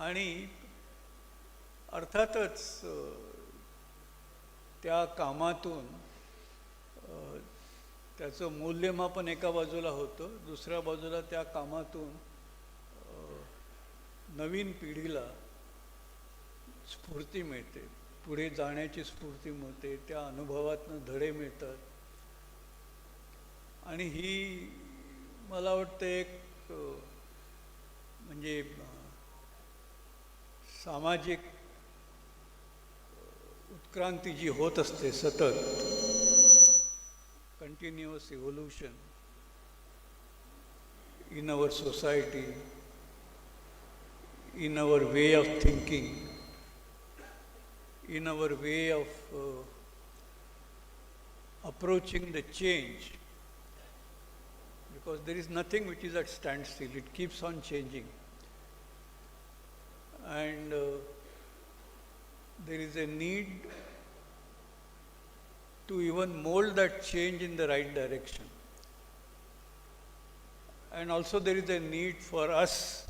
आणि अर्थातच त्या कामातून त्याचं मूल्यमापन एका बाजूला होतं, दुसऱ्या बाजूला त्या कामातून नवीन पिढीला स्फूर्ती मिळते, पुढे जाण्याची स्फूर्ती मिळते, त्या अनुभवातनं धडे मिळतात. आणि ही मला वाटतं एक म्हणजे सामाजिक उत्क्रांती जी होत असते सतत, continuous evolution in our society, in our way of thinking, in our way of approaching the change, because there is nothing which is at standstill, it keeps on changing. And there is a need to even mold that change in the right direction. And also there is a need for us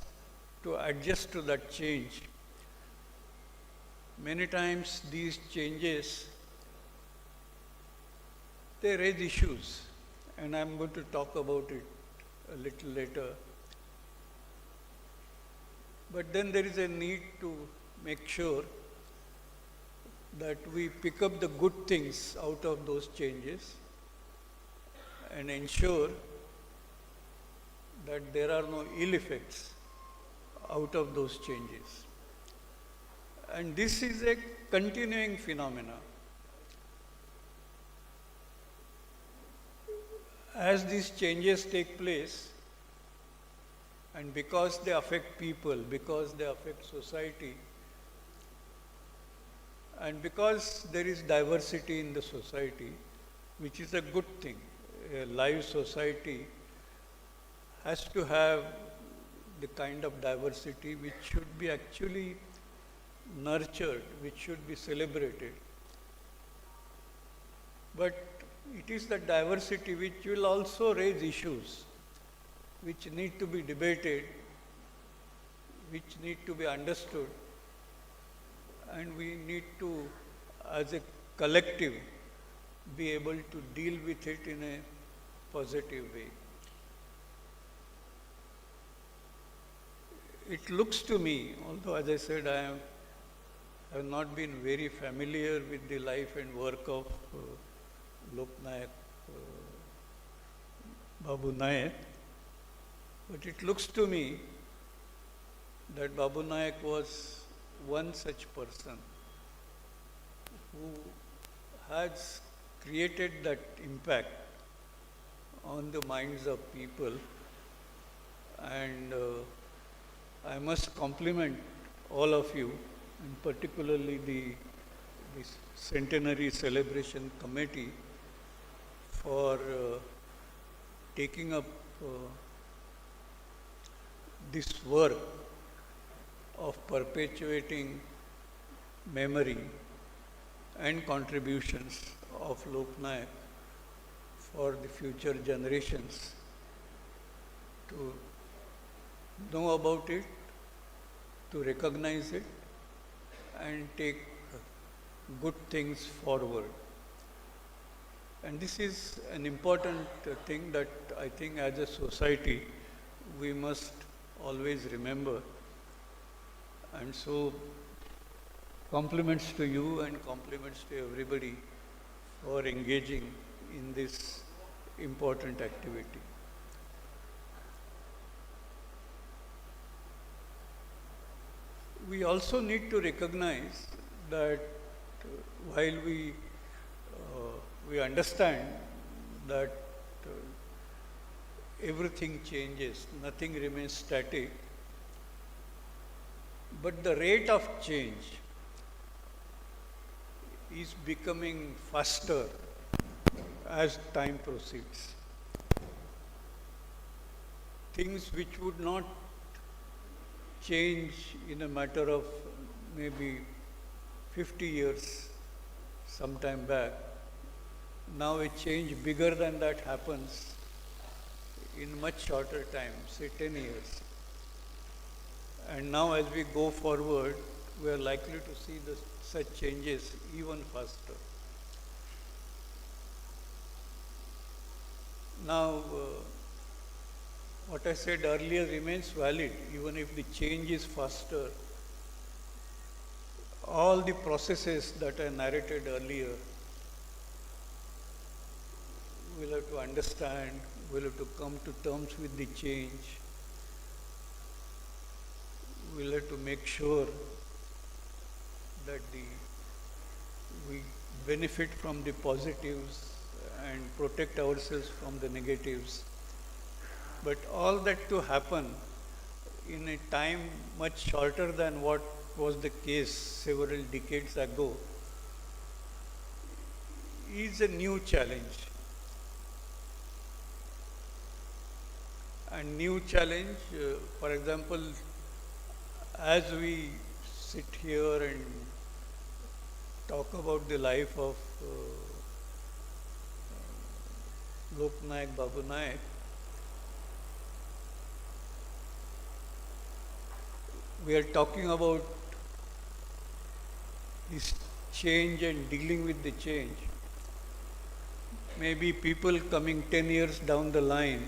to adjust to that change. Many times these changes, they raise issues, and I'm going to talk about it a little later. But then there is a need to make sure that we pick up the good things out of those changes and ensure that there are no ill effects out of those changes. And this is a continuing phenomena. As these changes take place, and because they affect people, because they affect society, and because there is diversity in the society, which is a good thing. A live society has to have the kind of diversity which should be actually nurtured, which should be celebrated. But it is the diversity which will also raise issues which need to be debated, which need to be understood, and we need to, as a collective, be able to deal with it in a positive way. It looks to me, although as I said, I have not been very familiar with the life and work of Loknayak Babu Naik, but it looks to me that Babu Naik was one such person who has created that impact on the minds of people, and I must compliment all of you, and particularly the Centenary Celebration Committee for taking up this work of perpetuating memory and contributions of Loknayak for the future generations to know about it, to recognize it, and take good things forward. And this is an important thing that I think as a society we must always remember. And so compliments to you and compliments to everybody for engaging in this important activity. We also need to recognize that while we understand that everything changes, nothing remains static, but the rate of change is becoming faster as time proceeds. Things which would not change in a matter of maybe 50 years some time back, now a change bigger than that happens in much shorter time, say 10 years. And now as we go forward, we are likely to see such changes even faster. Now, what I said earlier remains valid, even if the change is faster. All the processes that I narrated earlier, we'll have to understand, we'll have to come to terms with the change, we'll have to make sure that we benefit from the positives and protect ourselves from the negatives. But all that to happen in a time much shorter than what was the case several decades ago is a new challenge. And new challenge, for example, as we sit here and talk about the life of Loknayak Babu Naik, we are talking about this change and dealing with the change. Maybe people coming 10 years down the line,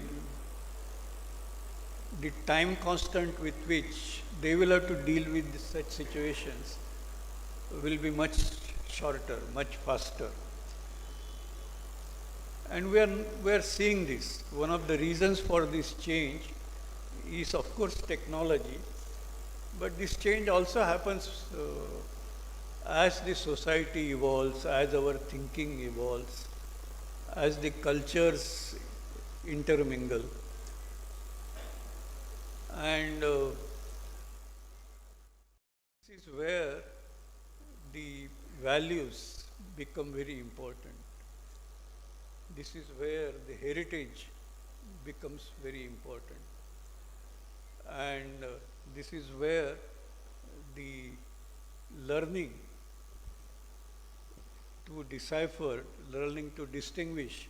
the time constant with which they will have to deal with such situations will be much shorter, much faster. And we are seeing this. One of the reasons for this change is, of course, technology. But this change also happens as the society evolves, as our thinking evolves, as the cultures intermingle. And this is where the values become very important. This is where the heritage becomes very important. And this is where the learning to decipher, learning to distinguish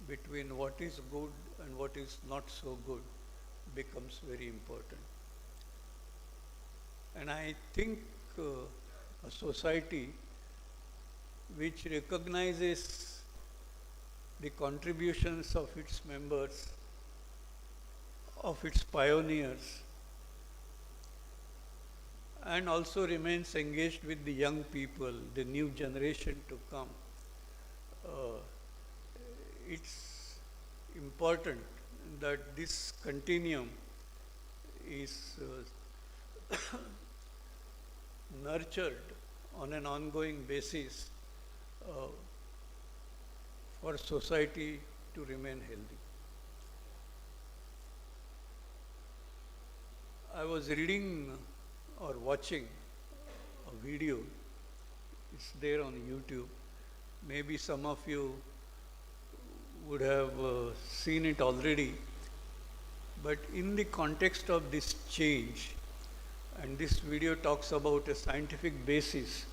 between what is good and what is not so good becomes very important. And I think a society which recognizes the contributions of its members, of its pioneers, and also remains engaged with the young people, the new generation to come. It's important that this continuum is nurtured on an ongoing basis for society to remain healthy. I was reading or watching a video, it's there on YouTube. Maybe some of you would have seen it already, but in the context of this change, and this video talks about a scientific basis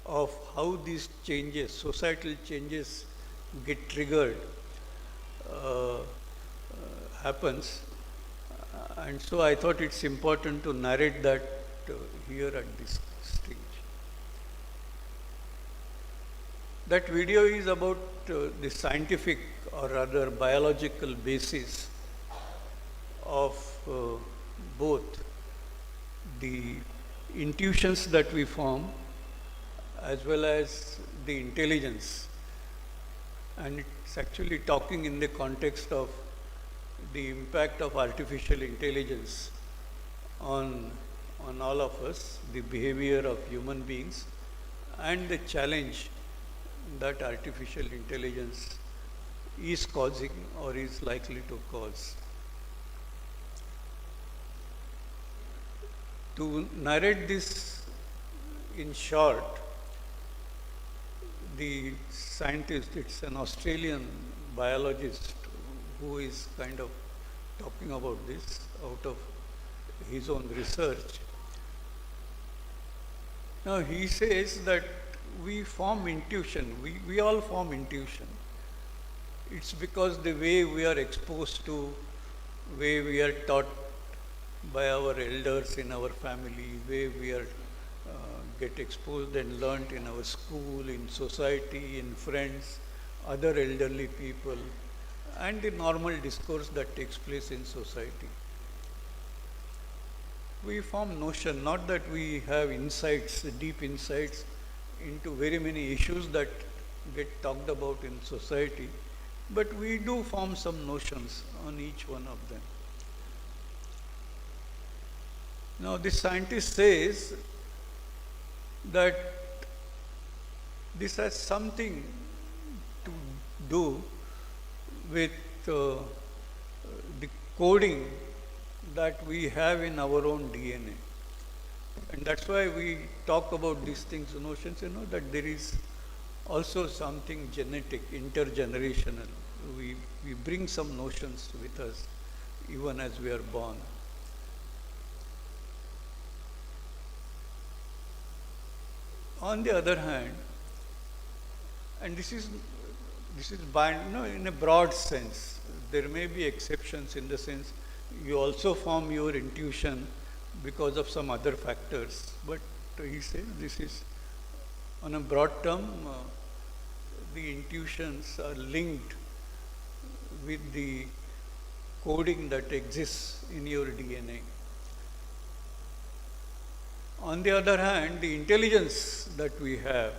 of how these changes, societal changes, get triggered, happens. And so I thought it's important to narrate that here at this stage. That video is about the scientific, or rather biological, basis of both the intuitions that we form as well as the intelligence. And it's actually talking in the context of the impact of artificial intelligence on all of us, the behavior of human beings, and the challenge that artificial intelligence is causing or is likely to cause. To narrate this in short, the scientist, it's an Australian biologist who is kind of talking about this out of his own research. Now he says that we form intuition, we all form intuition. It's because the way we are exposed to, way we are taught by our elders in our family, way we are get exposed and learnt in our school, in society, in friends, other elderly people, and the normal discourse that takes place in society. We form notion, not that we have insights, deep insights into very many issues that get talked about in society, but we do form some notions on each one of them. Now, this scientist says that this has something to do with the coding that we have in our own DNA. And that's why we talk about these things, notions, you know, that there is also something genetic, intergenerational. We bring some notions with us even as we are born. On the other hand, and this is by, you know, in a broad sense, there may be exceptions in the sense you also form your intuition because of some other factors, but he says this is, on a broad term, the intuitions are linked with the coding that exists in your DNA. On the other hand, the intelligence that we have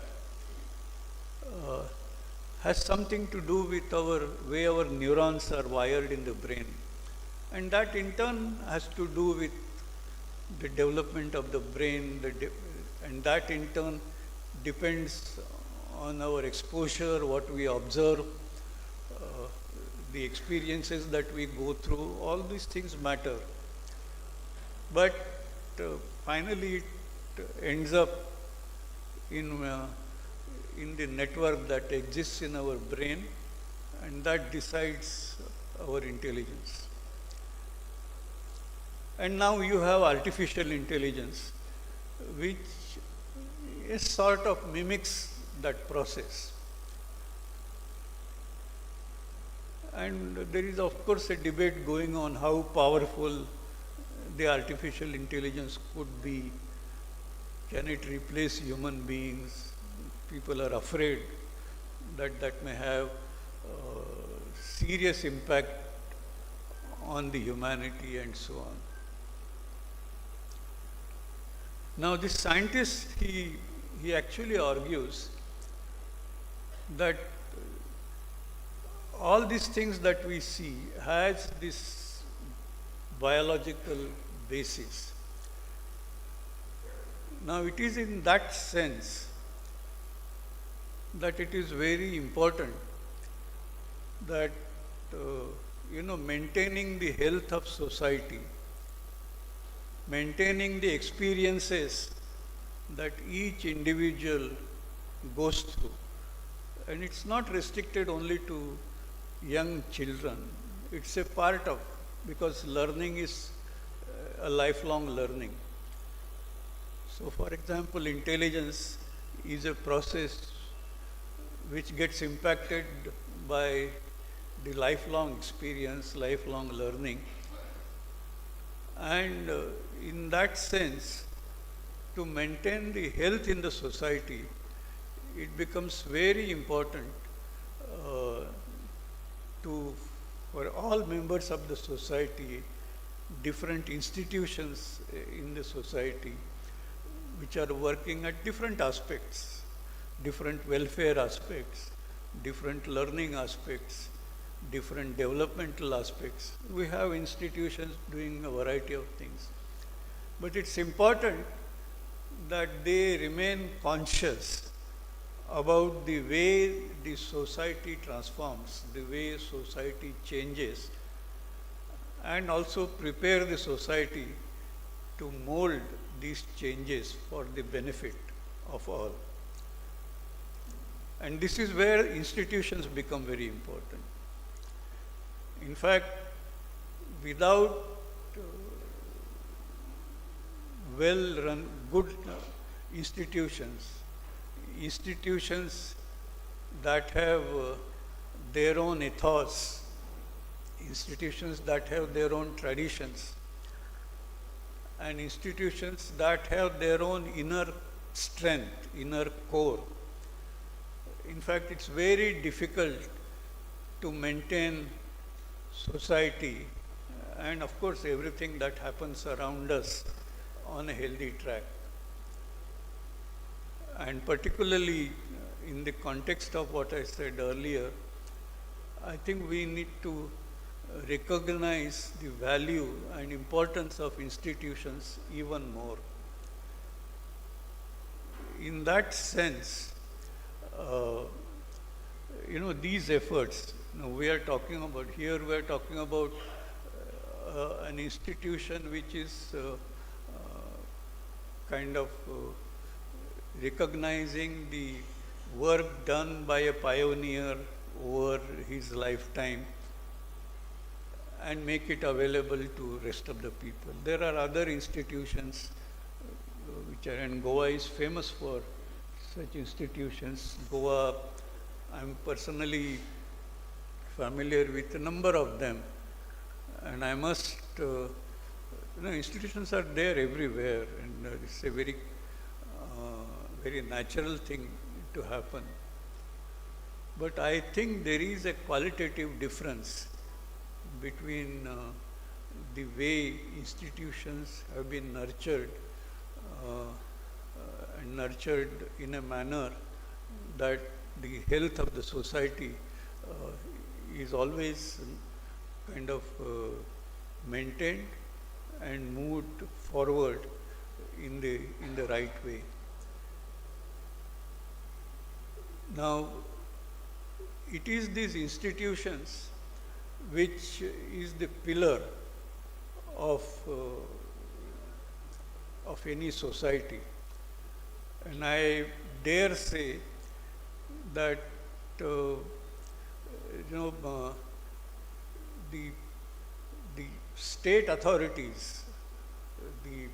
has something to do with our way our neurons are wired in the brain. And that in turn has to do with the development of the brain, and that in turn depends on our exposure, what we observe, the experiences that we go through. All these things matter. But finally, it ends up in the network that exists in our brain, and that decides our intelligence. And now you have artificial intelligence, which is sort of mimics that process. And there is, of course, a debate going on how powerful the artificial intelligence could be. Can it replace human beings? People are afraid that that may have serious impact on the humanity and so on. Now, this scientist, he actually argues that all these things that we see has this biological basis. Now, it is in that sense that it is very important that maintaining the health of society, maintaining the experiences that each individual goes through. And it's not restricted only to young children. It's a part of, because learning is a lifelong learning. So for example, intelligence is a process which gets impacted by the lifelong experience, lifelong learning. And in that sense, to maintain the health in the society, it becomes very important for all members of the society, different institutions in the society, which are working at different aspects, different welfare aspects, different learning aspects, different developmental aspects. We have institutions doing a variety of things. But it's important that they remain conscious about the way the society transforms, the way society changes, and also prepare the society to mold these changes for the benefit of all. And this is where institutions become very important. In fact, without well-run, good institutions, institutions that have their own ethos, institutions that have their own traditions, and institutions that have their own inner strength, inner core. In fact, it's very difficult to maintain society and of course everything that happens around us on a healthy track. And particularly in the context of what I said earlier, I think we need to recognize the value and importance of institutions even more. In that sense, these efforts, we are talking about, here we are talking about an institution which is kind of recognizing the work done by a pioneer over his lifetime and make it available to rest of the people. There are other institutions which are, and Goa is famous for such institutions. Goa, I'm personally familiar with a number of them, and I must, institutions are there everywhere, and it's a very, very natural thing to happen. But I think there is a qualitative difference between the way institutions have been nurtured and nurtured in a manner that the health of the society is always kind of maintained and moved forward in the right way. Now, it is these institutions which is the pillar of any society. And I dare say that the state authorities, the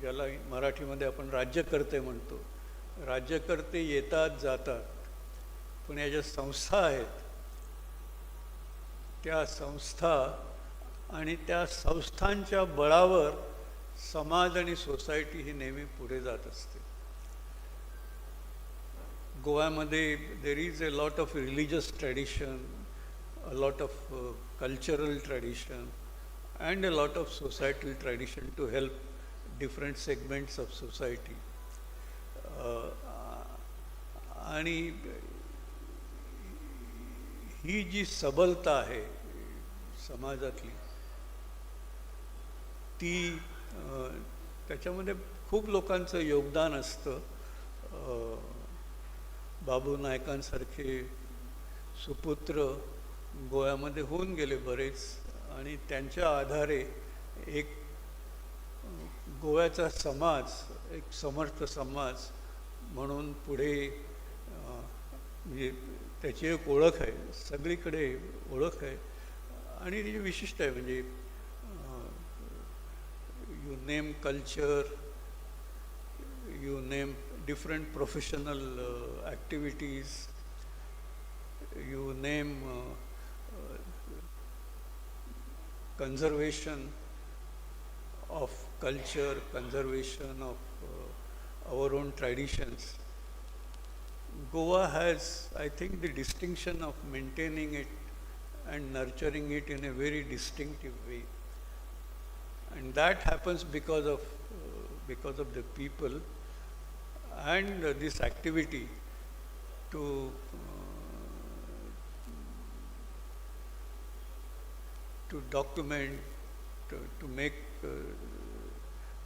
ज्याला मराठीमध्ये आपण राज्यकर्ते म्हणतो, राज्यकर्ते येतात जातात, पण या ज्या संस्था आहेत त्या संस्था आणि त्या संस्थांच्या बळावर समाज आणि सोसायटी ही नेहमी पुढे जात असते. गोव्यामध्ये there is a lot of religious tradition, a lot of cultural tradition and a lot of societal tradition to help different segments of society. आणि ही जी सबलता आहे समाजातली ती त्याच्यामध्ये खूप लोकांचं योगदान असतं. बाबू नायकांसारखे सुपुत्र गोव्यामध्ये होऊन गेले बरेच आणि त्यांच्या आधारे एक गोव्याचा समाज एक समर्थ समाज म्हणून पुढे म्हणजे त्याची एक ओळख आहे, सगळीकडे ओळख आहे आणि ती विशिष्ट आहे. म्हणजे you name culture, you name different professional activities, you name conservation of culture, conservation of our own traditions. Goa has, I think, the distinction of maintaining it and nurturing it in a very distinctive way. And that happens because of the people and this activity to document, to make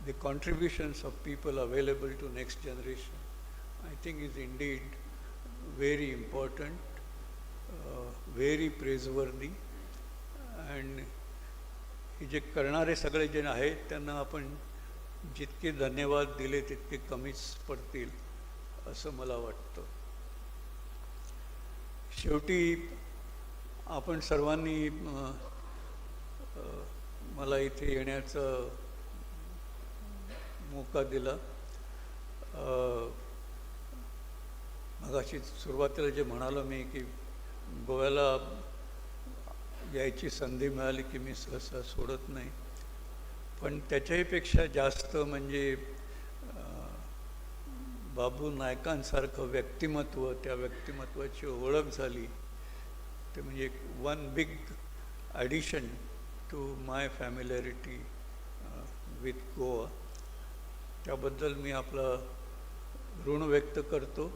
the contributions of people available to next generation, I think is indeed very important, very praiseworthy. And हे जे करणारे सगळे जण आहेत त्यांना आपण जितके धन्यवाद दिले तितके कमीच पडतील असं मला वाटतं. शेवटी आपण सर्वांनी मला इथे येण्याचा मौका दिला. मगाशी सुरुवातीला जे म्हणालो मी की गोव्याला यायची संधी मिळाली की मी सहसा सोडत नाही, पण त्याच्याहीपेक्षा जास्त म्हणजे बाबू नायकांसारखं व्यक्तिमत्व, त्या व्यक्तिमत्वाची ओळख झाली, ते म्हणजे one big addition to my familiarity with Goa. त्याबद्दल मी आपला ऋण व्यक्त करतो.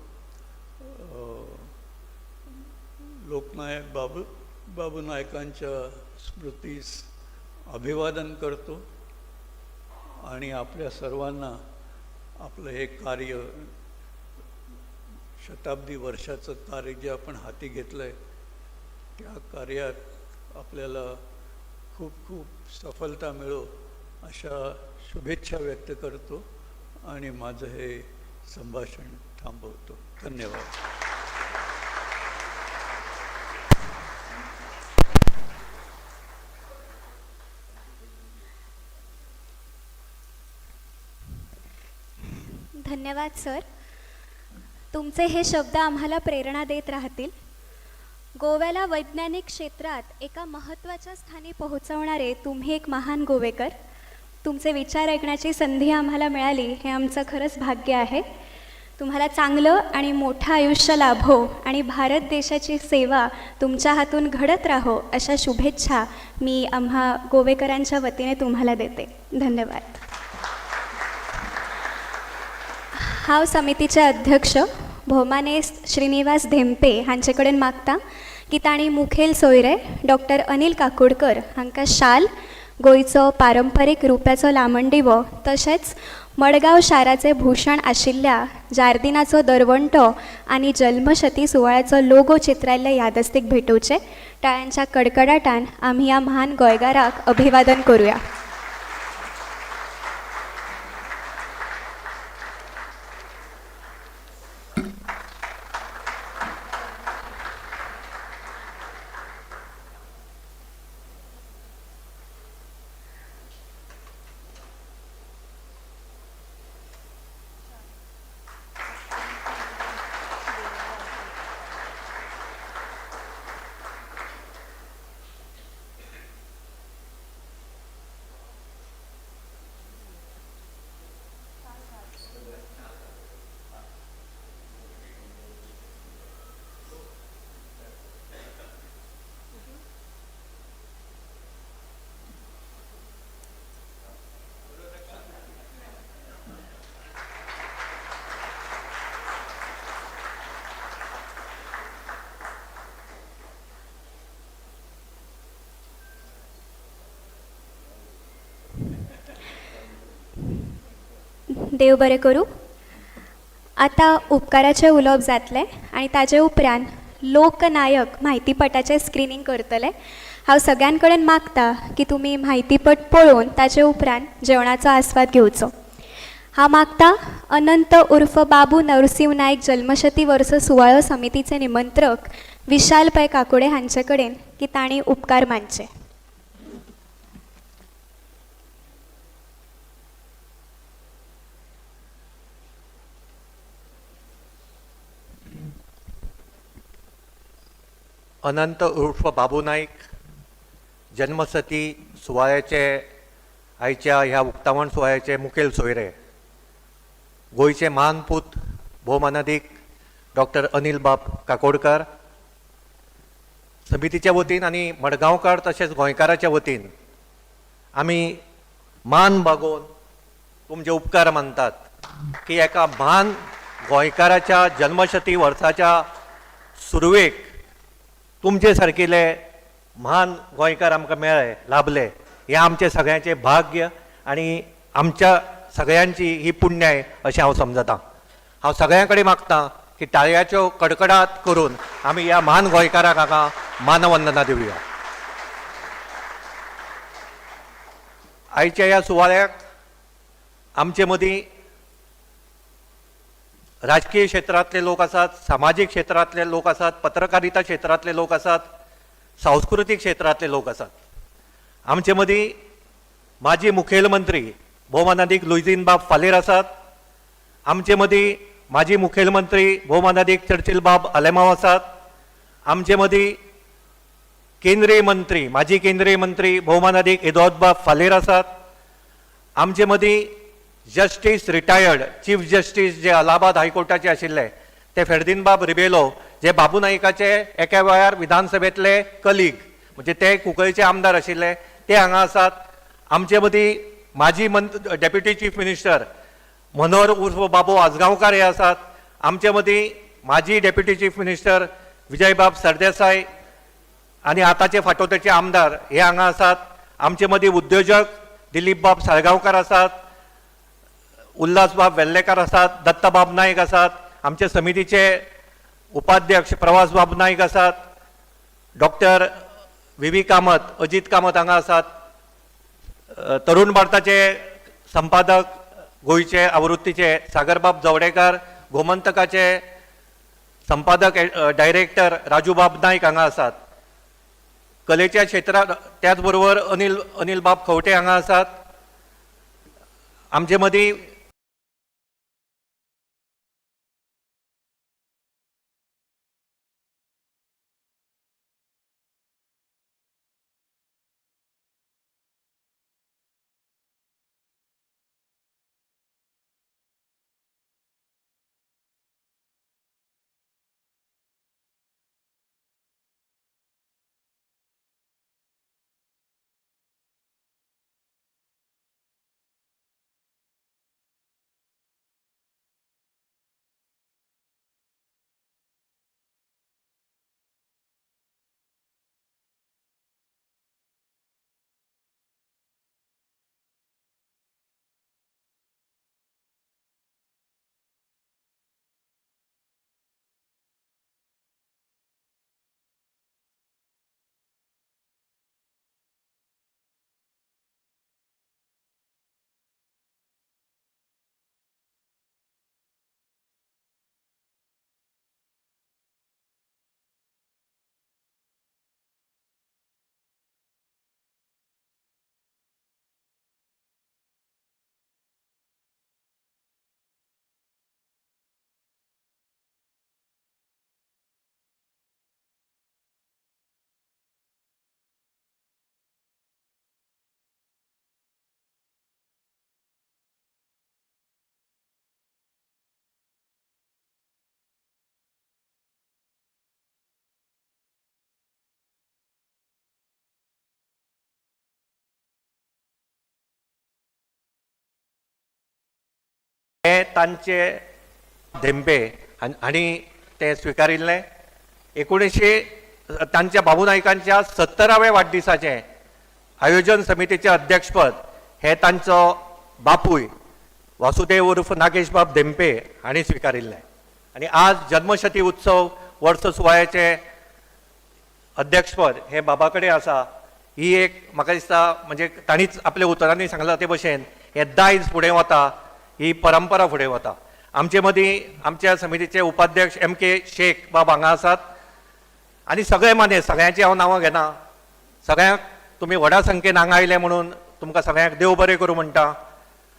लोकनायक बाबू बाबू नायकांच्या स्मृतीस अभिवादन करतो आणि आपल्या सर्वांना आपलं हे कार्य, शताब्दी वर्षाचं कार्य जे आपण हाती घेतलं आहे, त्या कार्यात आपल्याला खूप खूप सफलता मिळो अशा शुभेच्छा व्यक्त करतो आणि माझं हे संभाषण थांबवतो. धन्यवाद. धन्यवाद सर. तुमचे हे शब्द आम्हाला प्रेरणा देत राहतील. गोव्याला वैज्ञानिक क्षेत्रात एका महत्त्वाच्या स्थानी पोहोचवणारे तुम्ही एक महान गोवेकर. तुमचे विचार ऐकण्याची संधी आम्हाला मिळाली हे आमचं खरंच भाग्य आहे. तुम्हाला चांगलं आणि मोठं आयुष्य लाभो आणि भारत देशाची सेवा तुमच्या हातून घडत राहो अशा शुभेच्छा मी आम्हा गोवेकरांच्या वतीने तुम्हाला देते. धन्यवाद. हांव समितीचे अध्यक्ष भोवमानेस्त श्रीनिवास धेंपे हांचे कडेन मागता की तांणी मुखेल सोयरे डॉक्टर अनिल काकोडकर हांकां शाल, गोंयचो पारंपारीक रुप्याचो लामणदिवो, तशेंच मडगांव शाराचें भूशण आशिल्ल्या जार्दिनाचो दरवंटो आनी जल्मशती सुवाळ्याचो लोगो चित्रायल्ले यादस्तीक भेटोवचें. टाळ्यांच्या कडकडाटान आमी ह्या म्हान गोंयकाराक अभिवादन करुया. देव बरें करूं. आतां उपकाराचें उलोवप जातलें आनी ताजे उपरांत लोकनायक म्हायतीपटाचें स्क्रिनींग करतले. हांव सगळ्यां कडेन मागता की तुमी म्हायतीपट पळोवन ताजे उपरांत जेवणाचो आस्वाद घेवचो. हांव मागता अनंत उर्फ बाबू नरसिंह नायक जल्मशती वर्स सुवाळो समितीचे निमंत्रक विशाल पै काकोडे हांचे कडेन की तांणी उपकार मानचे. अनंत उर्फ बाबू नायक जन्मसती सुवाळ्याचे आयच्या ह्या उक्तावण सुवाळ्याचे मुखेल सोयरे गोंयचे म्हान पूत भोवमानादीक डॉक्टर अनिल बाब काकोडकर, समितीच्या वतीन आनी मडगांवकार तशेंच गोंयकाराच्या वतीन आमी मान बागोवन तुमचे उपकार मानतात की एका म्हान गोंयकाराच्या जन्मशती वर्साच्या सुरवेक तुमचे सारकिले म्हान गोंयकार आमकां मेळ्ळे, लाभले. हें आमचें सगळ्यांचें भाग्य आनी आमच्या सगळ्यांची ही पुण्याय अशें हांव समजतां. हांव सगळ्यां कडेन मागतां की टाळयाच्यो कडकडाट करून आमी ह्या म्हान गोंयकाराक हांगा मानवंदना दिवया. आयच्या ह्या सुवाळ्याक आमचे मदीं राजकीय क्षेत्रांतले लोक आसात, सामाजीक क्षेत्रांतले लोक आसात, पत्रकारिता क्षेत्रांतले लोक आसात, सांस्कृतीक क्षेत्रांतले लोक आसात. आमचे मदीं माजी मुखेलमंत्री भोवमानादीक लुईझीन बाब फालेर आसात. आमचे मदीं माजी मुखेलमंत्री भोवमानादीक चर्चिल बाब आलेमांव आसात. आमचे मदीं केंद्रीय मंत्री, माजी केंद्रीय मंत्री भोवमानादीक एदोद बाब फालेर आसात. आमचे मदीं जस्टीस रिटायर्ड चीफ जस्टीस जे अलाहाबाद हायकोर्टाचे आशिल्ले ते फेर्दीन बाब रिबेलो, जे बाबू नायकाचे एका वेळार विधानसभेंतले कलीग, म्हणजे ते कुंकळीचे आमदार आशिल्ले, ते हांगा आसात. आमचे मदीं माजी डेप्युटी चीफ मिनिस्टर मनोहर उर्फ बाबू आजगांवकार हे आसात. आमचे मदीं माजी डेप्युटी चीफ मिनिस्टर विजयबाब सरदेसाय आनी आतांचे फातोड्डेचे आमदार हे हांगा आसात. आमचे मदीं उद्योजक दिलीप बाब साळगांवकार आसात, उल्हासबाब वेल्लेकार आसात, दत्ताबाब नायक आसात, आमचे समितीचे उपाध्यक्ष प्रवासबाब नायक आसात, doctor V V Kamat, Ajit Kamat हांगा आसात, तरुण भारताचे संपादक गोंयचे आवृत्तीचे सागरबाब जवडेकार, गोमंतकाचे संपादक डायरेक्टर राजूबाब नायक हांगा आसात. कलेच्या क्षेत्रांत त्याच बरोबर अनिलबाब खंवटे हांगा आसात. आमचे मदीं हे तांचे धेंपे हांणी तें स्विकारिल्लें. 1900 तांच्या बाबू नायकांच्या 70व्या वाडदिसाचें आयोजन समितीचें अध्यक्षपद हे तांचो बापूय वासुदेव उर्फ नागेशबाब धेंपे हांणी स्विकारिल्लें आनी आज जन्मशती उत्सव वर्स सुवाळ्याचें अध्यक्षपद हें बाबा कडेन आसा. ही एक म्हाका दिसता म्हणजे तांणीच आपल्या उतरांनी सांगलां ते भशेन हें दायज फुडें वता, ही परंपरा फुडें वता. आमचे मदीं आमच्या समितीचे उपाध्यक्ष एम के शेख बाब हांगा आसात आनी सगळे माने सगळ्यांची हांव नांवां घेना. सगळ्यांक तुमी व्हडा संख्येन हांगा आयले म्हणून तुमकां सगळ्यांक देव बरें करूं म्हणटा.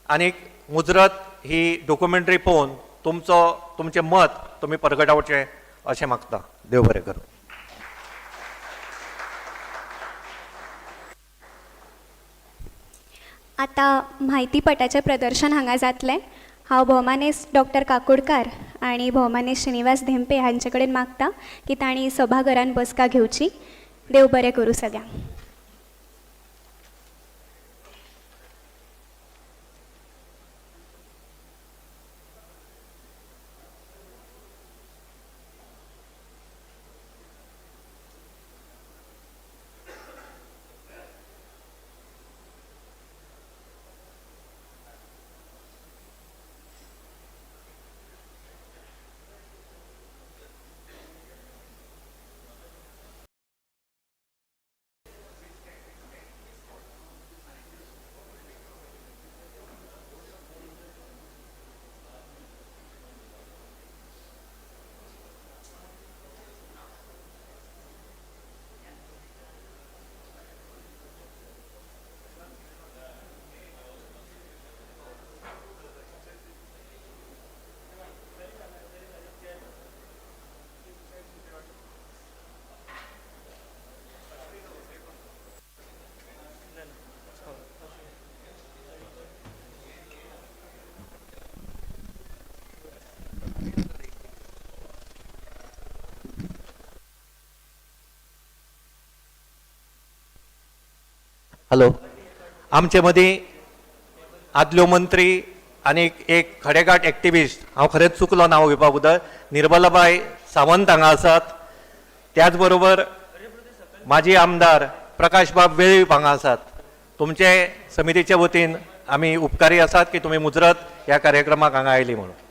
आनीक मुजरत ही डॉक्युमेंटरी पळोवन तुमचो तुमचें मत तुमी परगटावचें अशें मागता. देव बरें करूं. आतां म्हायतीपटाचें प्रदर्शन हांगा जातलें. हांव भोवमानेस्त डॉक्टर काकोडकार आनी भोवमानेस्त श्रीनिवास धेंपे हांचे कडेन मागता की तांणी सभाघरान बसका घेवची. देव बरें करूं सगळ्यांक. हॅलो, आमचे मदीं आदल्यो मंत्री आनी एक खडेगांठ एक्टिविस्ट, हांव खरेंच चुकलो नांव घेवपा बद्दल, निर्मलाबाय सावंत हांगा आसात. त्याच बरोबर माजी आमदार प्रकाशबाब वेळीप हांगा आसात. तुमचे समितीचे वतीन आमी उपकारी आसात की तुमी मुजरत ह्या कार्यक्रमाक हांगा आयली म्हणून.